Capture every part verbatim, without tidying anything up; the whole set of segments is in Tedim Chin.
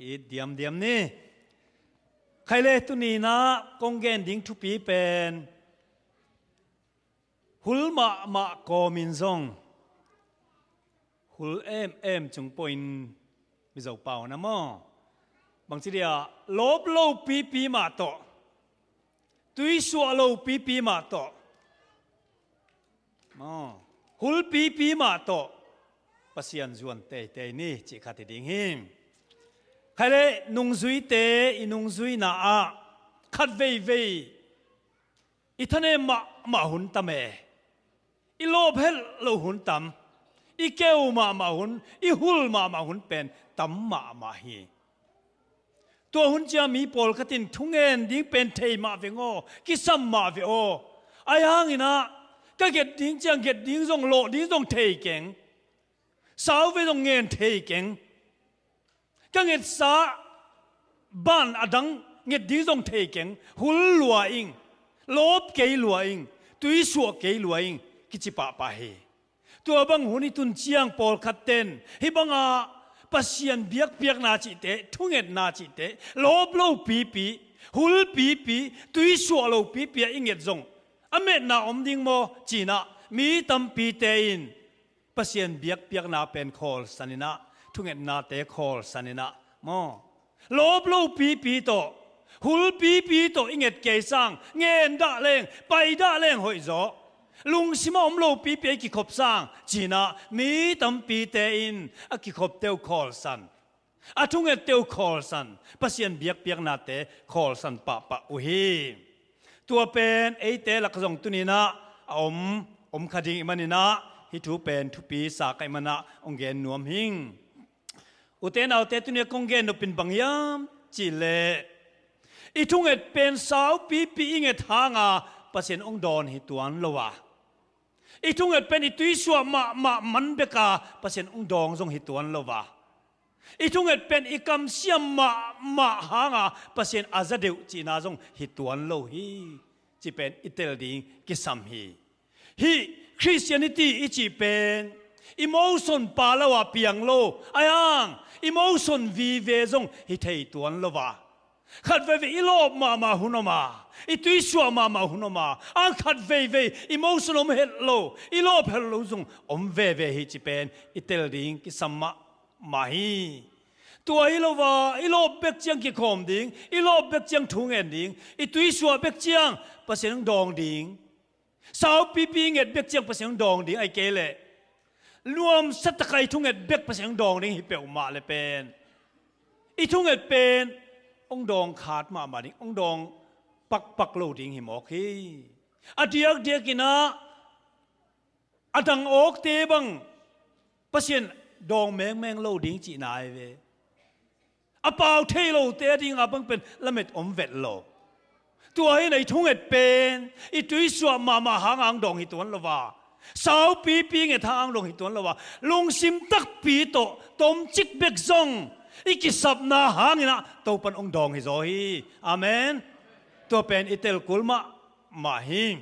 It diamdiam ni. Khaile, tuni-in ah kong gen ding thupi pen hul mahmah kawmin zong hul emem cung pawhin Mizo pau na maw, bangci dia, lawp lo pipi mah tawh, tuisuah lo pipi mah tawh, maw, hul pipi mah tawh Pasian zuan teitei ni cih khat hi ding hi. Khaile, nungzuite i nungzuina ah khat veivei i thanem mahmah hun tam e. I lawp het loh hun tam. I keu mahmah hun, i hul mahmah hun pen tam mahmah hi. Tua hun ciang mi pawlkhat in thungen ding pen thei mah veng aw, kisam mah ve aw. Ahi hangin ah ka nget ding ciang nget ding zong, lawh ding zong thei keng. Sau ve zong ngen thei keng. Ka ngetsa ban a dang nget ding zong thei keng, hul lua ing, lawp kei lua ing, tuisuah kei lua ing, kici pahpah hi. Tua bang hun i tun ciang pawlkhat ten hih banga Pasian biakpiakna cihte, thungetna cihte, lawp lo pipi, hul pipi, tuisuah lo pipi a i nget zong a metna om ding maw ci-in ah mi tampite in Pasian biakpiakna pen khawlsan in ah, thungetnate khawlsan in ah maw, lawp lo pipi tawh, hul pipi tawh i nget kei sang, ngen dah leng, pai dah leng hoih zaw. Lungsim a om lo pipi a i kikhop sang ci-in ah mi tampite in a kikhopte uh khawlsan, a thungette uh khawlsan, Pasian biakpiaknate khawlsan pahpah uh hi. Tua pen eite lak zong tuni-in ah a om, om kha ding ih manin ah hih thu pen thupi sa ka ih manin ah hong gen nuam hing. Ute naute, tuni-a kong gen nop in bang hiam cih leh, i thunget pen saupipi i nget hanga Pasian hong dawn hi tuan lo a, i thunget pen i tuisuah mahmah man beka Pasian hong dawng zong hi tuan lo a, i thunget pen i kamsiam mahmah hanga Pasian a za deuh cihna zong hi tuan lo hi. Cih pen i tel ding kisam hi. Hih Christianity i cih pen emotion pha lo a piang lo, ahi hang emotion vive zong hi thei tuan lo a, khat veivei i lawp mahmah hun om a, i tuisuah mahmah hun om a, a khat veivei emotion om het lo, i lawp het lo zong om veve hi cih pen i tel ding kisam mahmah hi. Tua hi lo a, i lawp bek ciang kikhawm ding, i lawp bek ciang thu ngen ding, i tuisuah bek ciang Pasian hong dawng ding, saupipi i nget bek ciang Pasian hong dawng ding, ahih kei leh nuamsa taka i thunget bek Pasian hong dawng ding hi peuhmah le pen, i thunget pen hong dawng khat mahmah ding, hong dawng pakpak lo ding hi mawk hi. A diakdiakin ah a dang awkte bang Pasian dawng mengmeng lo ding cihna ahi ve. A pau thei lote a dinga bang pen lamet om vet lo. Tua hi a, i thunget pen i tuisuah mahmah hanga hong dawng hi tuan lo a, saupipi nget hanga hong dawng hi tuan lo a, lungsim takpi tawh tomcik bek zong i kisapna hangin ah Topan hong dawng hi zaw hi. Amen. Tua pen i tel kul mahmah hi.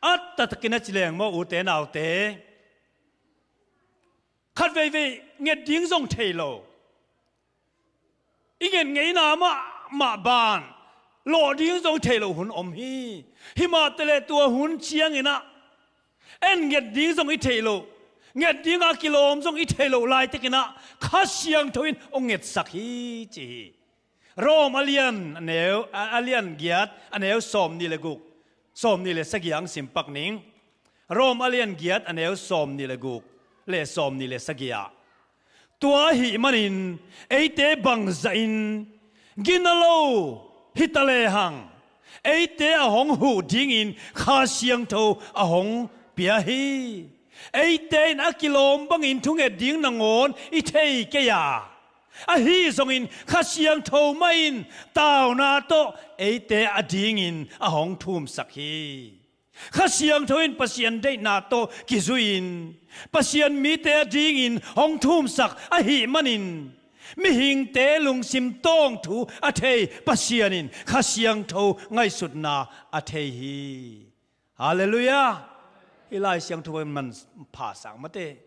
A taktakin a ci leng maw, ute naute, khat veivei nget ding zong thei lo, i nget ngeina mahmah ban lawh ding zong thei lo hun om hi. Hi mah taleh tua hun ciangin ah en nget ding zong i theih loh, nget dinga kilawm zong i theih loh laitakin ah Kha Siangtho in hong ngetsak hi ci hi. Rom a lian a neu, a, a lian giat a neu sawmnih le guk, sawmnih le sagih ah hong sim pak ning. Rom a lian giat a neu sawmnih le guk le sawmnih le sagih ah, tua ahih manin eite bangzahin gina lo hita lehang, eite a hong huh dingin Kha Siangtho a hong pia hi. Eite in a kilawm bangin thunget ding nangawn i thei kei a, ahi zongin Kha Siangtho mah in tauna tawh eite a dingin a hong thumsak hi. Kha Siangtho in Pasian deihna tawh kizui-in Pasian mite a dingin hong thumsak ahih manin, mihingte lungsim tawngthu a thei Pasian in Kha Siangtho ngaihsutna a thei hi. Halleluiah. Hih Lai Siangtho in manpha sang mate.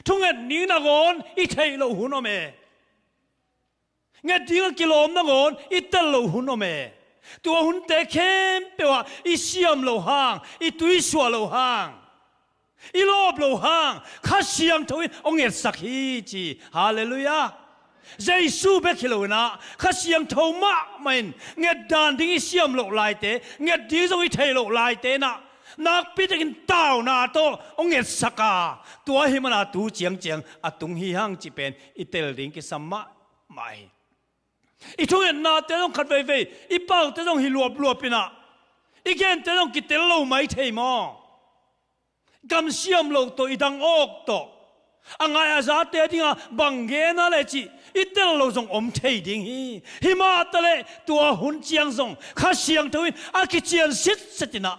Thunget ding nangawn i theih loh hun om e. Nget ding a kilawm nangawn i tel loh hun om e. Tua hunte khempeuh ah i siam loh hang, i tuisuah loh hang, i lawp loh hang Kha Siangtho in hong ngetsak hi ci. Halleluiah. Jesu bek hi lo in ah Kha Siangtho mahmah in nget dan ding i siam loh laite, nget ding zong i theih loh laite in ah nakpi takin tauna tawh hong ngetsak a, tua ahih manin tu ciangciang a tung hi hang cih pen i tel ding kisam mahmah hi. I thungetnate zong khat veivei i paute zong hi luapluap in ah i gente zong kitel lo mai thei maw? Gamsiam lo tawh i dang awk tawh a ngai a zate dinga bang gen a le cih i tel lo zong om thei ding hi. Hi mah taleh tua hun ciang zong Kha Siangtho in a kician sitset in ah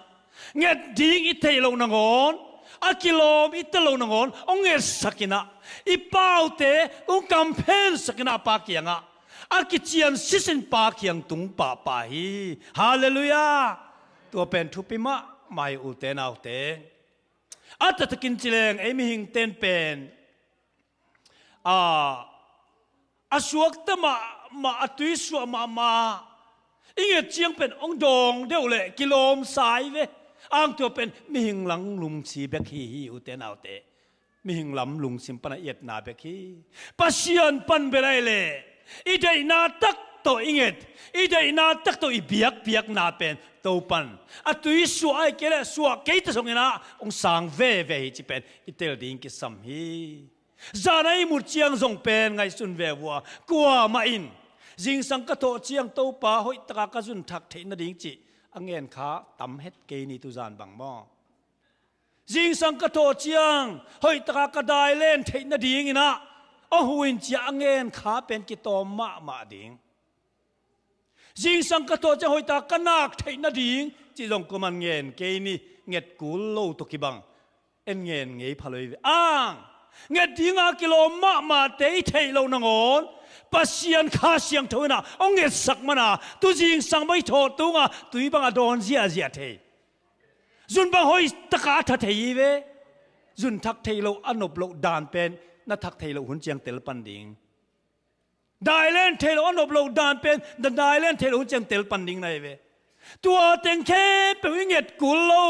nget ding i theih loh nangawn, a kilawm i tel loh nangawn hong ngetsak in ah i paute hong kamphensak in ah Pa kiangah a kician sitset in Pa kiang tung pahpah hi. Halleluiah. Tua pen thupi mahmah hi ute naute. A taktakin ci leng ei mihingte'n pen a, a suakta mahmah, a tuisuah mahmah i nget ciang pen hong dawng deuh leh kilawmsa hi ve. Ang tua pen mihing lam lungsim bek hi hi ute naute. Mihing lam lungsim pan a i etna bek hi. Pasian pan bel ahih leh i deihna tak tawh i nget, i deihna tak tawh i biakpiakna pen Topa'n a tuisuah ahih kei leh suah kei ta zongin ah hong sang veve hi cih pen i tel ding kisam hi. Zan a ihmut ciang zong pen ngaihsun ve vua, kuamah in zingsang ka thawh ciang Topa hoih taka ka zun thak theih nading cih a ngen kha tam het kei ni tu zan bang maw? Zingsang ka thawh ciang hoih taka ka dailen theih nadingin ah aw hu in ci-a a ngen kha pen kitawm mahmah ding. Zingsang ka thawh ciang hoih taka ka nak theih nading cih zong kuaman ngen kei ni, nget kul lo tawh kibang en ngen ngei pha lo hi ve. Ang nget dinga kilawm mahmahte i theih loh nangawn Pasian Kha Siangtho in ah hong ngetsak man a tu zingsang bang i thawh tung a tui bang a dawn ziahziah thei. Zun bang hoih taka a tha thei hi ve. Zun thak theih loh a nop loh dan pen na thak theih loh hun ciang tel pan ding. Dailen theih loh a nop loh dan pen na dailen theih loh hun ciang tel pan ding na hi ve. Tua teng khempeuh i nget kul lo,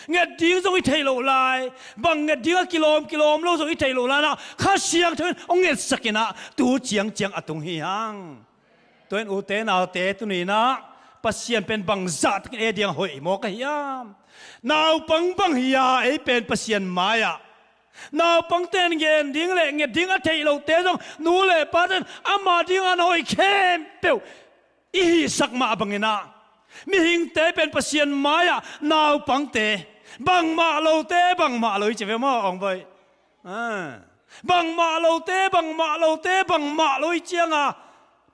nget ding zong i theih loh lai, bang nget ding a kilawm kilawm lo zong i theih loh lai in ah Kha Siangtho in hong ngetsak in ah tu ciangciang a tung hi hang. Tua in ute naute, tuni in ah Pasian pen bangzah takin ei ding a hoih mawk a hiam? Naupang bang hi a, ei pen Pasian mai-ah naupangte'n gen ding le nget ding a theih lohte zong nu le pate'n ama dingin a hoih khempeuh i hihsak mah bangin ah mihingte pen Pasian mai-ah naupangte bangmah lote bangmah lo i ci ve maw, Aung Boih? Ah. Bangmah lote, bangmah lote, bangmah lo i cianga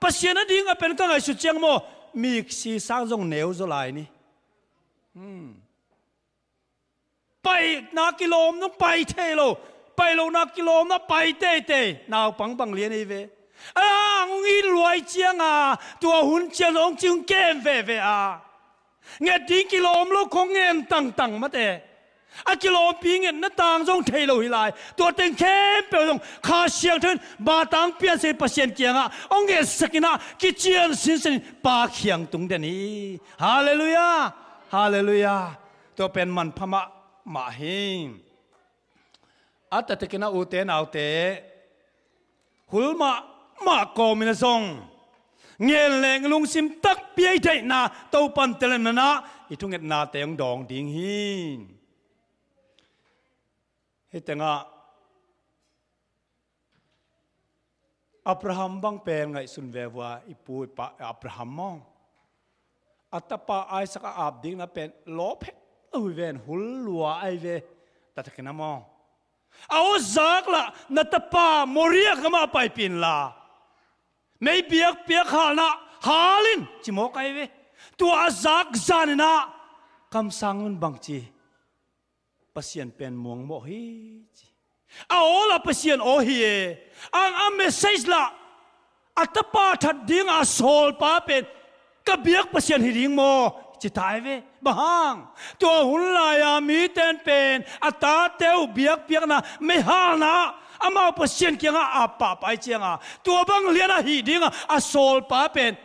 Pasian a ding a pen ka ngaihsut ciang maw, miksi sang zong neu zaw lai ni. Hmm. Paina kilawm nong pai thei lo, pai lohna kilawmna pai teitei, naupang bang lian ei ve. A ang hong it luai cianga tua hun ciang hong cing kem veve a. Nget ding kilawm lo khong ngen tangtang mate. A kilawmpi ngetna tang zong thei lo hi lai. Tua teng khempeuh zong Kha Siangtho in batang piansakin Pasian kiangah hong ngetsak in ah kician sinsen in Pa kiang tung den hi. Halleluiah. Halleluiah. Tua pen manpha mahmah hi. A taktakin a ute naute, hul mahmah kawmin a zong ngen leng lungsim takpi a i deihna Topa'n telem in ah i thungetnate hong dawng ding hi. Hih tengah Abraham bang pen ngaihsun ve vua, i pu i pa Abraham maw? A tapa Isaac a ap ding na pen lawp het lo hi ven, hul lua ahi ve. Taktakin a maw, a aw zak lah na tapa Moria gamah paipih inla, mei biakpiak halna hal in ci mawk ahi ve. Tua a zak zanin ah kamsang un bang ci, Pasian pen muangmawh hi ci. A aw lah Pasian aw hi e. Ang a message lah a tapa that dinga a sawlpa pen ka biak Pasian hi ding maw ci ta hi ve. Bang hang? Tua hun lai-a mite'n pen a tate uh biakpiakna, meihalna, Amau Pasian kiangah ap pahpah ahih ciangah tua bang lian ahih dingah a sawlpa pen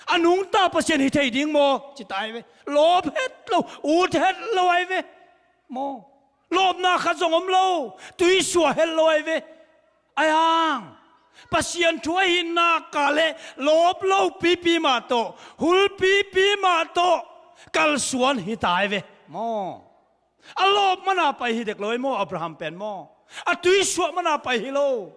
a nungta Pasian hi thei ding maw? Ci ta hi ve. Lawp het lo, ut het lo ahi ve maw? Lawpna khat zong om lo, tuisuah het lo ahi ve. Ahi hang Pasian thu ahih nak leh lawp lo pipi mah tawh, hul pipi mah tawh kalsuan hi ta ahi ve maw? A lawp mana pai hi dek lo ahi maw, Abraham pen maw? A tuisuah mana pai hi lo.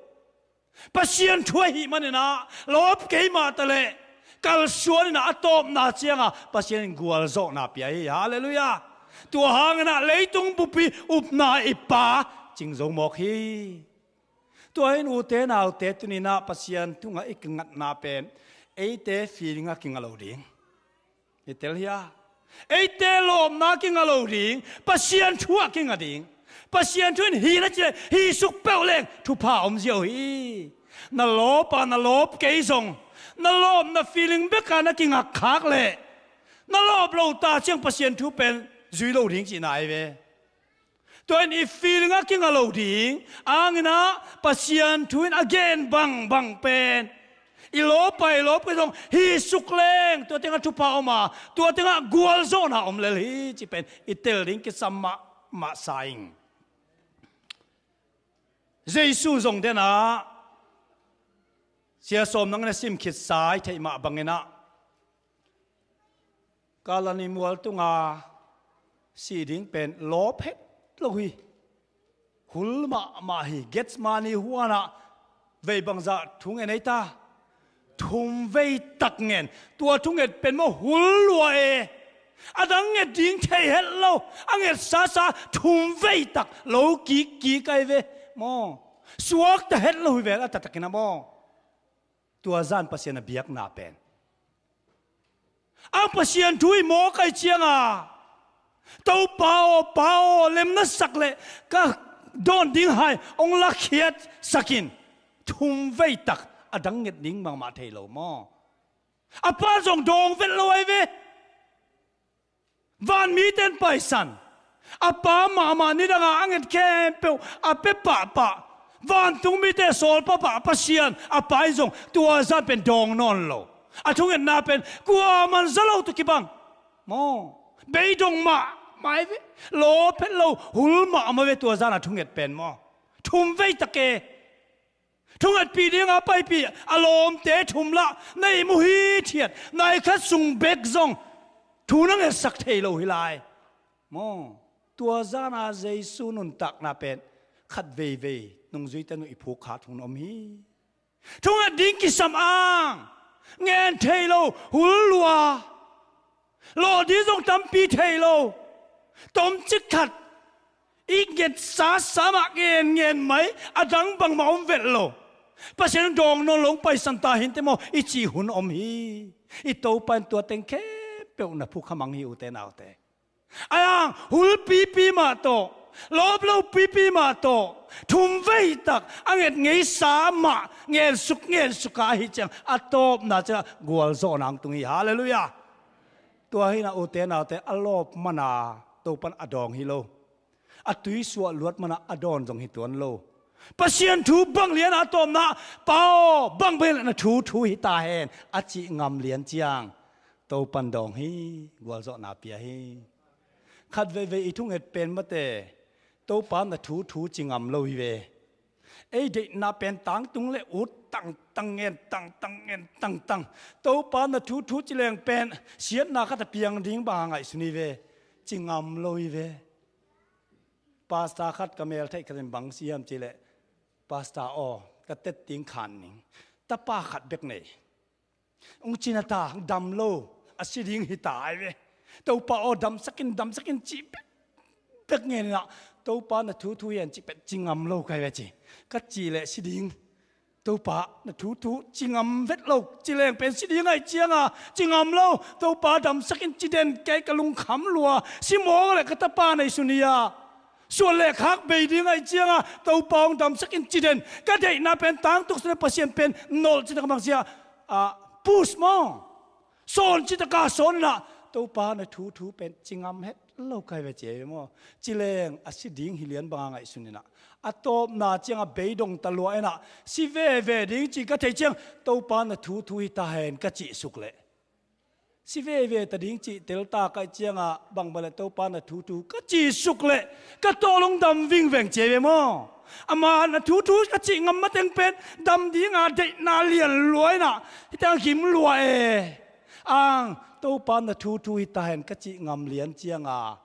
Pasian thu ahih maninah lawp kei mah ta leh kalsuan inah a tawpna ciangah Pasian in gualzawhna pia hi. Halleluiah. Tua hanginah leitung bupi upna i Pa cing zo mawk hi. Tua in ute naute, tuninah Pasian tungah i kingatna pen eite feeling ah kinga lo ding. I tel hia? Eite lawpna kinga lo ding, Pasian thu ah kinga ding. Pasian thu in hi na cileh hi suk peuh leng thupha om ziau hi. Na lawp a na lawp kei zong, na lawpna feeling bek a na kingakkhak leh na lawp lo ta ciang Pasian thu pen zui lo ding cihna ahi ve. Tua in i feeling ah kinga lo ding, a hanginah Pasian thu in a gen bangbang pen i lawp a i lawp kei zong hi suk leng tua tengah thupha om a, tua tengah gualzawhna om lel hi cih pen i tel ding kisam mahmah sa ing. Jesu zong denah Sia Sawm nangin a sim khitsa i theih mah banginah Kalvari mual tunga sih ding pen lawp het lo hi. Hul mahmah hi. Gethsemane huanah vei bangzah thu ngen ei ta? Thum vei tak ngen. Tua thu nget pen maw hul lua e. A dang nget ding thei het lo. A nget sasa thum vei tak lo kikkik ahi ve maw? Suakta het lo hi vel a taktakin a maw? Tua zan Pasian a biakna pen, ang Pasian thu i mawk ahih cianga Topa aw, Pa aw, lem na sak leh ka dawn ding hai hong lakhiat sakin, thum vei tak a dang nget ding bangmah thei lo maw? A Pa zong dawng vet lo ahi ve. Vanmite in paisan, a Pa mahmah nidanga a nget khempeuh a pia pahpah, vantung mite sawl pahpah Pasian a Pa in zong tua zan pen dawng nawn lo. A thungetna pen kuaman za lo tawh kibang maw? Beidong mahmah hi ve. Lawp het lo, hul mahmah ve tua zan a thunget pen maw? Thum vei tak e. Thungetpih dinga paipih a lawmte thum lah na ihmu hithiat, nai khat sung bek zong thu na ngetsak thei lo hi lai maw? Tua zana Jesu nuntakna pen khat veivei nungzuite nuh i phuk khat hun om hi. Thunget ding kisam ang, ngen thei lo, hul lua. Lawh ding zong tampi thei lo. Tomcik khat i ngetsa sa mah ngen ngen mai, a dang bangmah om vet lo. Pasian in dawng nawn lo, hong paisan ta hinte maw i cih hun om hi. I Topa in tua teng khempeuh na phukha mang hi, ute naute. Ahi hang hul pipi mah tawh, lawp lo pipi mah tawh, thum vei tak a nget ngeisa mah ngensuk ngensuk a ahih ciang a tawpna ciangah gualzawhna hong tung hi. Halleluiah. Tua hinah ute naute, a lawp mana Topan a dawng hi lo. A tuisuah luat mana a dawn zong hi tuan lo. Pasian thu bang lian a tawpna, Pa aw, bang bang na thu thu hi ta hen a cih ngam lian ciang Topan dawng hi, gualzawhna pia hi. Khat veivei i thunget pen mate, Topa na thu thu ci ngam lo hi ve. Ei deihna pen tangtung le ut tangtang ngen tangtang ngen tangtang. Topa na thu thu ci leng pen siatna khat a piang ding bang a ngaihsun hi ve. Ci ngam lo hi ve. Pastor khat ka mel theih khatin bang si hiam cihleh, Pastor aw, ka tetting khan ning, tapa khat bek nei. Hong cina ta, dam lo, a si ding hi ta ai ve. Topa aw, damsakin, damsakin cih pek pek ngeninah, Topa na thu thu hian cih pek ci ngam lo kai ve ci. Ka cih leh si ding. Topa na thu thu ci ngam vet lo, ci leng pen si ding ahih cianga ci ngam lo. Topa damsakin ci den kei ka lungkham lua, si mawk leh ka tapa nei sun hi a. Suan le khak bei ding ahih cianga Topa hong damsakin ci den. Ka deihna pen tangtuk sina Pasian pen nolh cina ka mak sia, ah, push maw? Sawn citaka sawn inah Topa na thu thu pen ci ngam het lo kai ve ci ei maw? Ci leng a si ding hi lian banga ngaihsun inah A tawpna ciangah beidong ta lua inah si veve ding cih ka theih ciang Topa na thu thu hi ta hen ka cih suk leh, si veve ta ding cih tel ta kaih ciangah bang bang le Topa na thu thu ka cih suk leh ka tawlung dam vingveng cia ve maw? Amah na thu thu ka cih ngam mateng pen dam dinga deihna lian lua inah hita gim lua e. Ang Topa na thu thu hi ta hen ka cih ngam lian cianga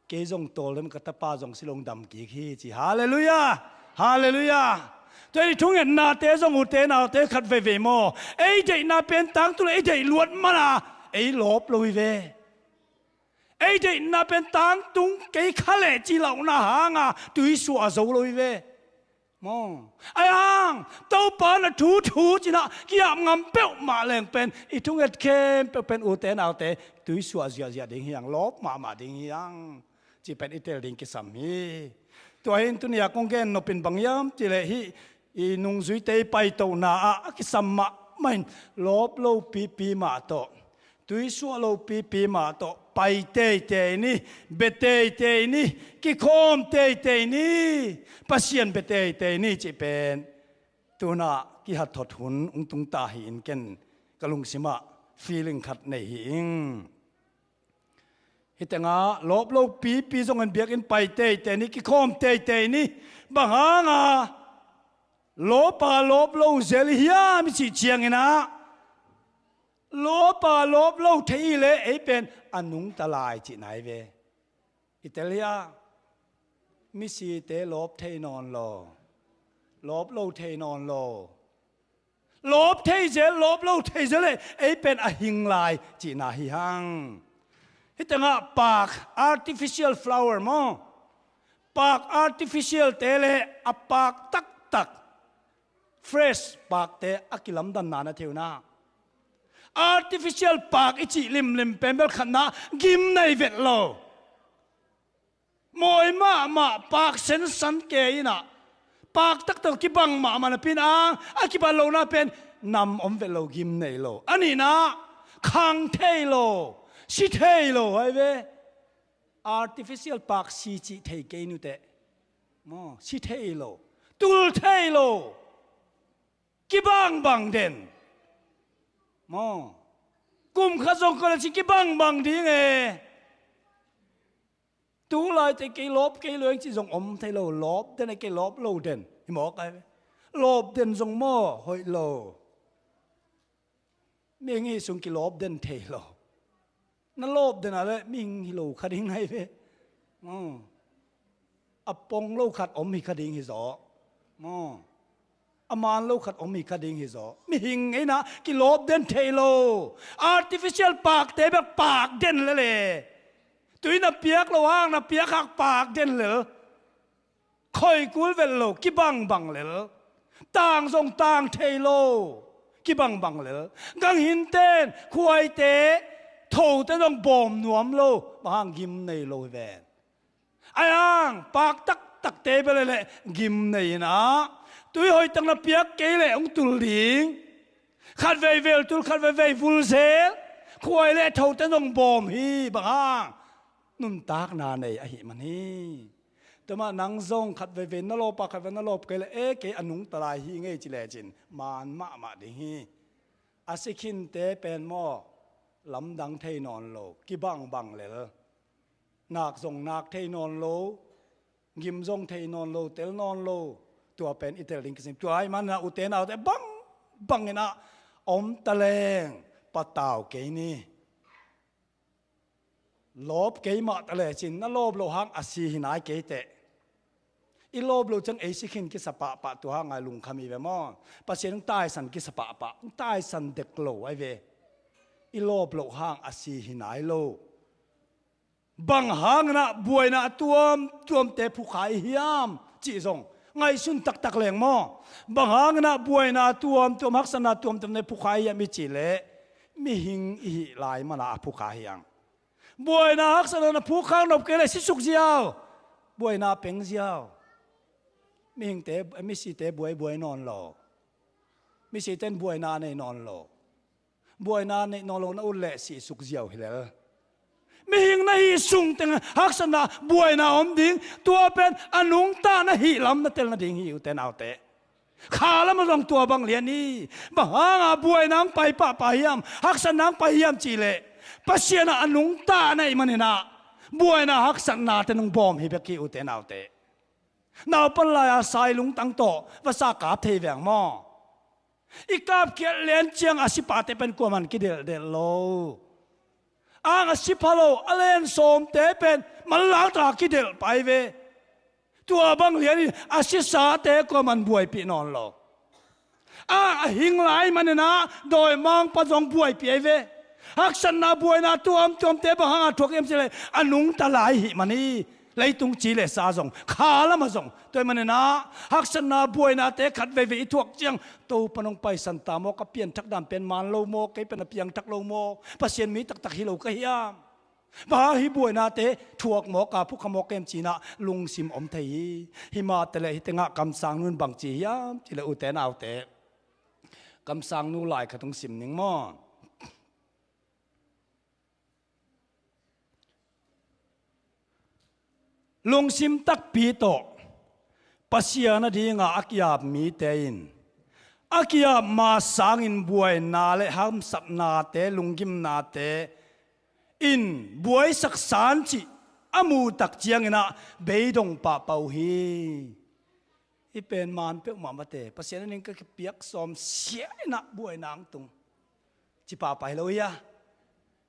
kei zong tawldam ka tapa zong silong dam kik hi ci. Halleluiah. Halleluiah. Tua i thungetnate zong ute naute khat veivei maw, ei deihna pen tangtung le ei deih luat mana ei lawp lo hi ve. Ei deihna pen tangtung kei kha leh ci lohna hanga tuisuah zo lo hi ve. Maw, ai ang Topa na thu thu cinah kiap ngam peuhmah leng pen i thunget khempeuh pen ute naute tuisuah ziahziah ding hi ang, lawp mahmah ding hi ang. Ci pen i tel ding kisam hi. Tua hin tunia kong gen nopin bang hiam cileh hih i nungzuite i paitohna ah a kisam mahmah in lawp lopipi mah tawh, tuisuah lopipi mah tawh pai teitei ni, bia teitei ni, kikhawm teitei ni, Pasian bia teitei ni cih pen tunah kihathot hun hong tung ta hi in ken ka lungsimah feeling khat nei hi ing. Hih tengah lawp lopipi zongin biakinn pai teitei ni, kikhawm teitei ni. Bang hanga lawpa lawp lo zel i hiam i cih cianginah lawpa lawp lo thei i leh ei pen a nungta lai cihna hi ve. I tel hiah misite lawp thei nawn lo, lawp lo thei nawn lo. Lawp thei zel, lawp lo thei zel le ei pen a hing lai cihna hi hang. Hih tengah paak, artificial flower maw, paak artificial te le a paak taktak fresh paakte a kilamdanna na thei uh na. Artificial paak i cih limlim pen bel khatna gim nei vet lo. Mawi mahmah, paak sensan kei inah paak taktak kibang mahmah napi-in ang a kibat lohna pen nam om vet lo, gim nei lo. A nihna khang thei lo, si thei lo hai ve. Artificial paak si cih thei kei nuteh. Maw, si thei lo, tul thei lo, kibangbang den. Maw, kum khat zong koi le ci kibangbang ding e. Tulaite kei lawp kei lueng cih zong om thei lo, lawp den e kei lawp lo den hi mawk ai ve. Lawp den zong maw hoih lo. Mihing hi sung kilawp den thei lo. Na lawp den a le mihing hi lo kha ding nai ve. Maw, a pong lo khat om hi kha ding hi zaw. Maw, a man lo khat om hi kha ding hi zaw. Mihing ngeina kilawp den thei lo. Artificial paakte bek paak den lele. Tui na piak lo hang na piak hak paak den lel. Khoi kul vel lo, kibangbang lel. Tang zong tang thei lo, kibangbang lel. Ganghinten khuaite thote zong bawm nuam lo, bang hang gim nei lo hi ven. Ai ang, paak taktakte bia lele gim nei inah tui hoihtak na piak kei le hong tul ding. Khat veivei tul, khat veivei vul zel. Khuai le thote zong bawm hi, bang hang nuntakna nei ahi man hi. Tua mah nang zong khat veivei na lawp a, khat veivei na lawp kei le e kei a nungta lai hi ngei ci lecin man mahmah ding hi. A sikhinte pen maw, lamdang thei nawn lo, kibangbang lel. Nak zong nak thei nawn lo, gim zong thei nawn lo, tel nawn lo. Tua pen i tel ding kisim. Tua ahih manin ah ute naute bangbang inah om taleng patau kei ni. Lawp kei mah ta lecin na lawp loh hang a si hi nai kei teh. I lawp loh ciang ei si khin kisa pahpah, tua hang a lungkham hi ve maw? Pasian hong taisan kisa pahpah, hong taisan dek lo ai ve. I lawp loh hang a si hi nai lo. Bang hangin ah buaina a tuamtuamte phukha i hiam cih zong ngaihsun taktak leng maw? Bang hangin ah buaina a tuamtuam, haksatna tuamtuamte phukha i hiam i cih leh mihing i hih lai mana a phukha hi ang. Buaina haksatna na phukha nop kei le sisuk ziau, buaina peng ziau. Mihingte, misite buaibuai nawn lo. Misite in buaina nei nawn lo. Buaina neih nawn lo na ut leh sisuk ziau hi lel. Mihing na hih sung teng haksatna, buaina om ding. Tua pen a nungta na hih lam na tel nading hi, ute naute. Kha lamah zong tua bang lian hi. Bang hanga buaina hong pai pahpah hiam, haksatna hong pai hiam cihleh, Pasian ah a nungta na hih maninah buaina haksatnate nong bawm hi bek hi, ute naute. Naupan lai-a sai lungtang tawh vasa kap thei veng maw? I kapkhiat lian ciang a sipate pen kuaman kidelhdelh lo. Ang a si pha lo, a len sawmte pen manlangtaka kidelh pai ve. Tua bang lianin a sisate kuaman buaipih nawn lo. Ang a hing lai maninah dawimangpa zong buaipih ahi ve. Haksatna buaina tuamtuamte bang hanga thuak hiam cihleh, a nungta lai hih man hi. Leitung ci le sa zong, kha lamah zong. Tua hih maninah haksatna buainate khat veivei i thuak ciang, Topa nong paisan ta maw, ka pianthak dan pen maan lo maw, kei pen a piangthak lo maw, Pasian mi taktak hi lo ka hiam? Bang hang hih buainate thuak mawk a, phukha mawk ka hiam cinah lungsim om thei hi. Himah teleh hih tengah kamsangnu in bang ci hiam cihleh, ute naute, kamsangnu lai khat hong sim ning maw? Lungsim takpi tawh Pasian a dinga a ki-ap mite in a ki-ap ma sangin buaina le hamsatnate, lunggimnate in buaisak san cih a muhtak cianginah beidong pahpah uh hi. Hih pen maan peuhmah mate, Pasian a ding ka kipiak sawm sia inah buaina hong tung ci pahpah hi lo hi a.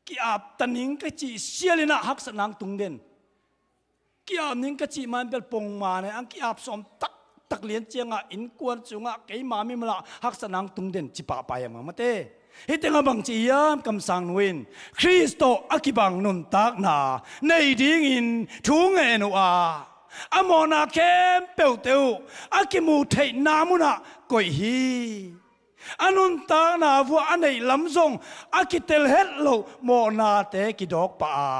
Ki-ap ta ning ka cih sialinah haksatna hong tung den. Ki-ap ning ka cih man bel pongman e, ang ki-ap sawm taktak lian cianga innkuan sungah keima mimalah haksatna hong tung den ci pahpah hiam, mate. Hih tengah bang ci hiam, kamsangnu in Khrist tawh a kibang nuntakna nei dingin thu ngen uh a, a mawhna khempeuhte uh a kimuh theihna munah koih hi. A nuntakna vuah a neih lam zong a kitel het loh mawhnate kidawk pah a,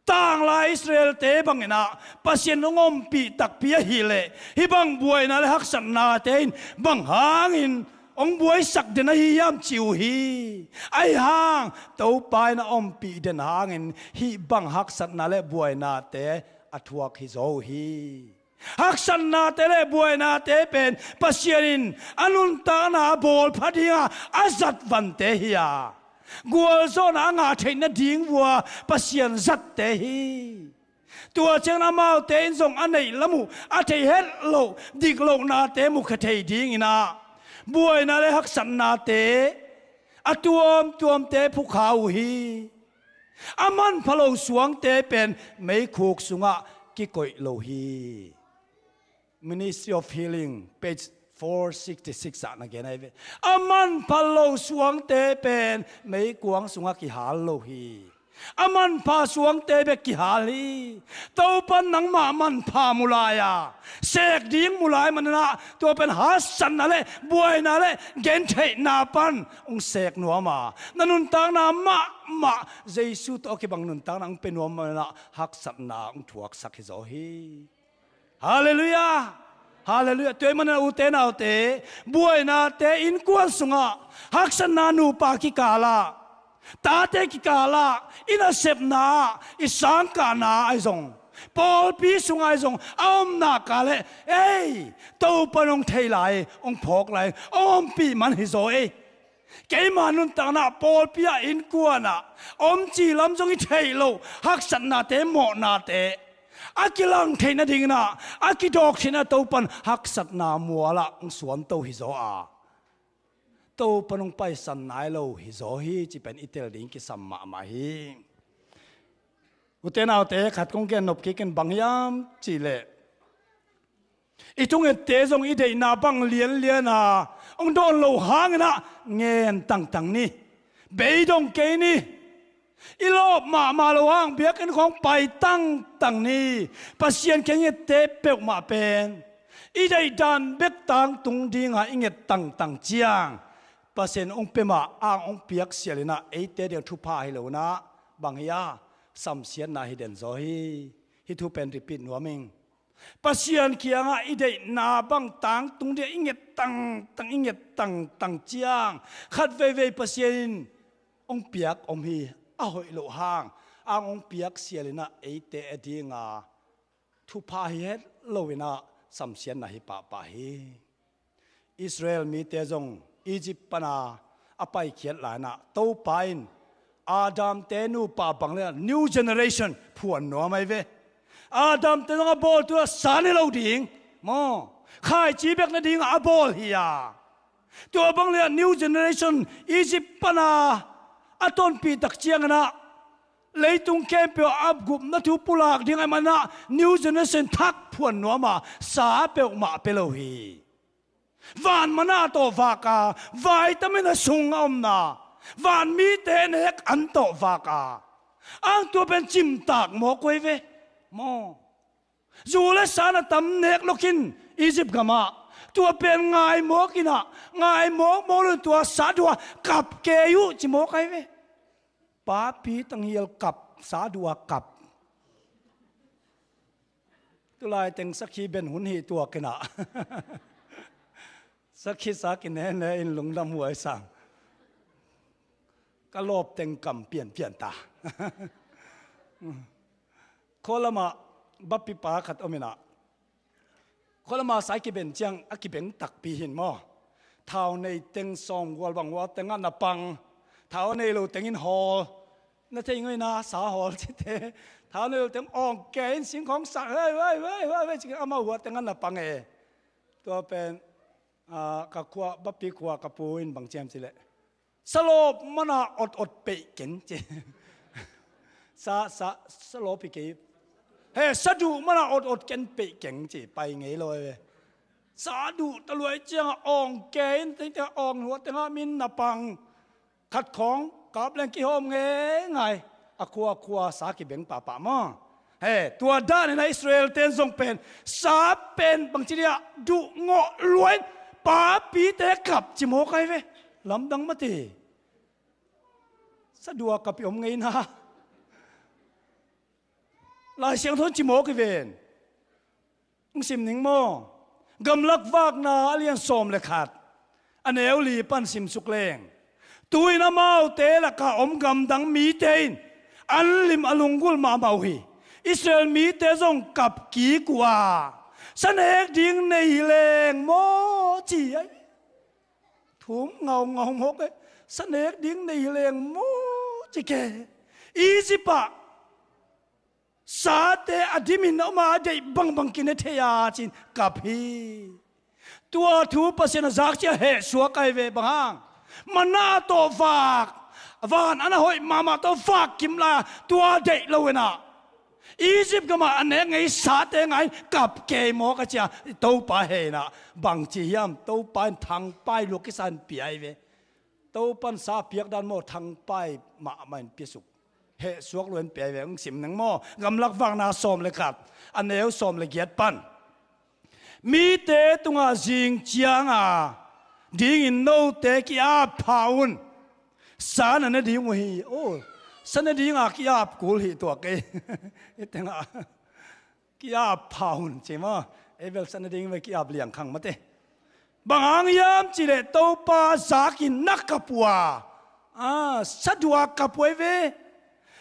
tanglai Israel-te banginah Pasian hong ompih takpi ahileh, hih bang buaina le haksatnate in bang hangin hong buaisak den ahi hiam ci uh hi. Ahi hang Topa in a ompih den hangin hih bang haksatna le buainate a thuak hi zaw uh hi. Haksatnate le buainate pen Pasian in a nuntakna a bawl pha dinga a zat vante hi a, gualzawhna a ngah theih nading vua Pasian zatte hi. Tua ciangin amaute in zong a neih lam uh a theih het loh diklohnate mukhia thei dinginah buaina le haksatnate a tuamtuamte phukha uh hi. A manpha lo suangte pen meikhuk sungah kikoih lo hi. Ministry of Healing, page four sixty-six ah na gen ahi ve. A manpha lo suangte pen meikuang sungah kihal lo hi. A manpha suangte bek kihal hi. Topan nangmah manpha mu lai a, sek ding mu lai maninah tua pen haksatna le buaina le gentheihna pan hong sek nuam a, na nuntakna mahmah Jesu tawh a kibang nuntakna hong pia nuam maninah haksatna hong thuaksak hi zaw hi. Halleluiah. Halleluiah. Tua ahih manin ute naute, buainate innkuan sungah, haksatna nupa kikalah, tate kikalah, i nasepna ah, i sangkahna ah ahi zong, pawlpi sungah ahi zong a om nak leh, ei, Topa in hong thei lai, hong phawk lai, hong ompih man hi zaw ei. Keima nuntakna ah, pawlpi ah, innkuan ah om cih lam zong i theih loh haksatnate, mawhnate a kilang theih nadinginah, a kidawk theihna Topan haksatna mualah hong suanto hi zaw a, Topan hong paisan nai lo hi zaw hi cih pen i tel ding kisam mahmah hi. Ute naute, khat kong gen nop kik in, bang hiam cihleh, i thungette zong i deihna bang lianlian a hong dawn loh hanginah ngen tangtang ni. Beidong kei ni. I lawp mahmah loh hang biakinn khawng pai tangtang ni. Pasian kiang i ette peuhmah pen i deihdan bek tangtung dinga i nget tangtang ciang, Pasian hong pia mah, ang hong piak sialinah eite ding thupha hi lo inah, bang hi a, samsiatna hi den zaw hi. Hih thu pen repeat nuam ing. Pasian kiangah i deihna bang tangtung ding i nget tangtang, i nget tangtang ciang, khat veivei Pasian in hong piak om hi. A hoih loh hang, ang hong piak sial in ah eite a dinga thupha hi het lo in ah samsiatna hi pahpah hi. Israel mite zong Egypt pana a paikhiat lai-in ah Topa in Adam-te nupa bang le new generation phuan nuam ahi ve. Adam-te zong a bawl tu a sa ni lo ding maw, khaici bek na dingah a bawl hi a. Tua bang le new generation Egypt pana a tonpih tak ciangin ah leitung khempeuh a gupna thu pulak ding ahih manin ah new generation thak phuan nuam a, sa peuhmah pia lo hi. Van mana tawh vak a, vitamin a sung a omna, van mite nek an tawh vak a, ang tua pen cimtak mawk uh ahi ve maw. Zu le san a tam nek lo khin Egypt gamah, tua pen ngai mawk in ah, ngai mawk mawk lo in tua sa dua kap kei uh ci mawk ahi ve. Papi tanghial kap, sa dua kap. Tulai teng sakhi ben hun hi tuak in ah. Sakhi sa kinene in lungdam huai sang. Ka lawp teng kam pianpian ta. Khualama bapipa khat om in ah, khualama sa i kiben ciang a kibeng takpi hin maw. Thau nei teng sawm gual bang gual tengah na pang. Thau nei lo tengin hawl. Na thei ngei na sa hawl cite. Thau nei lo teng awng kei in singkhawng sak hei hei hei hei hei ci, amau huat tengah na pang e. Tua pen, ah, ka khua, bapi khua ka pu in bang ciam ci leh, salawp mana ot ot peih keng ci. Sa, sa, salawp hi kei. He, saduh mana ot ot ken peih keng ci, pai ngei lo e. Saduh taluai ciangah awng kei in, tengteng awng huat tengah min na pang. Khat khawng kap leng kihawm ngeingai. A khua khua sa kibeng pahpah maw. He, tua dan in a Israel ten zong pen sa pen bangci dia duh ngawh luai in papite kap ci mawk ahi ve. Lamdang mate. Sa dua kap i om ngei na. Lai Siangtho in ci mawk hi ven. Hong sim ning maw. Gamlak Vakna a lian sawm le khat, a neu li pan simsuk leng, tu-in amaute lakah om gamdang mite in an lim a lunggulh mahmah uh hi. Israel mite zong kap kik uh a, sa nek ding nei hi leng maw ci ahi. Thum ngaungau mawk e. Sa nek ding nei hi leng maw ci ke. Egypt ah sate a dimin a om a, a deih bangbang kine thei a ci-in kap hi. Tua thu Pasian a zak ciang hehsuak ahi ve. Bang hang? Manna tawh vak, van a na hoih mahmah tawh vak kim lai-a tua deih lo in ah, Egypt gamah a nek ngei sate ngai-in kap kei mawk a ci a, Topa hehna bangci hiam? Topa in thangpai lua kisa in pia ahi ve. Topa in sa piak dan maw, thangpai mahmah in piasuk. Hehsuak lua in pia ahi ve. Hong sim ning maw. Gamlak Vakna sawm le khat, a neu sawm le giat pan. Mite tungah zing cianga dingin note ki-ap pha un. Sa na ne ding uh hi. Oh, sa ne dinga ki-ap kul hi tuak kei. I tengah ki-ap pha un ci maw. Ei bel sa ne ding ve ki-ap liangkhang mate. Bang hang hiam cihleh Topa zakin na kap uh a, ah, sa dua kap uh ahi ve.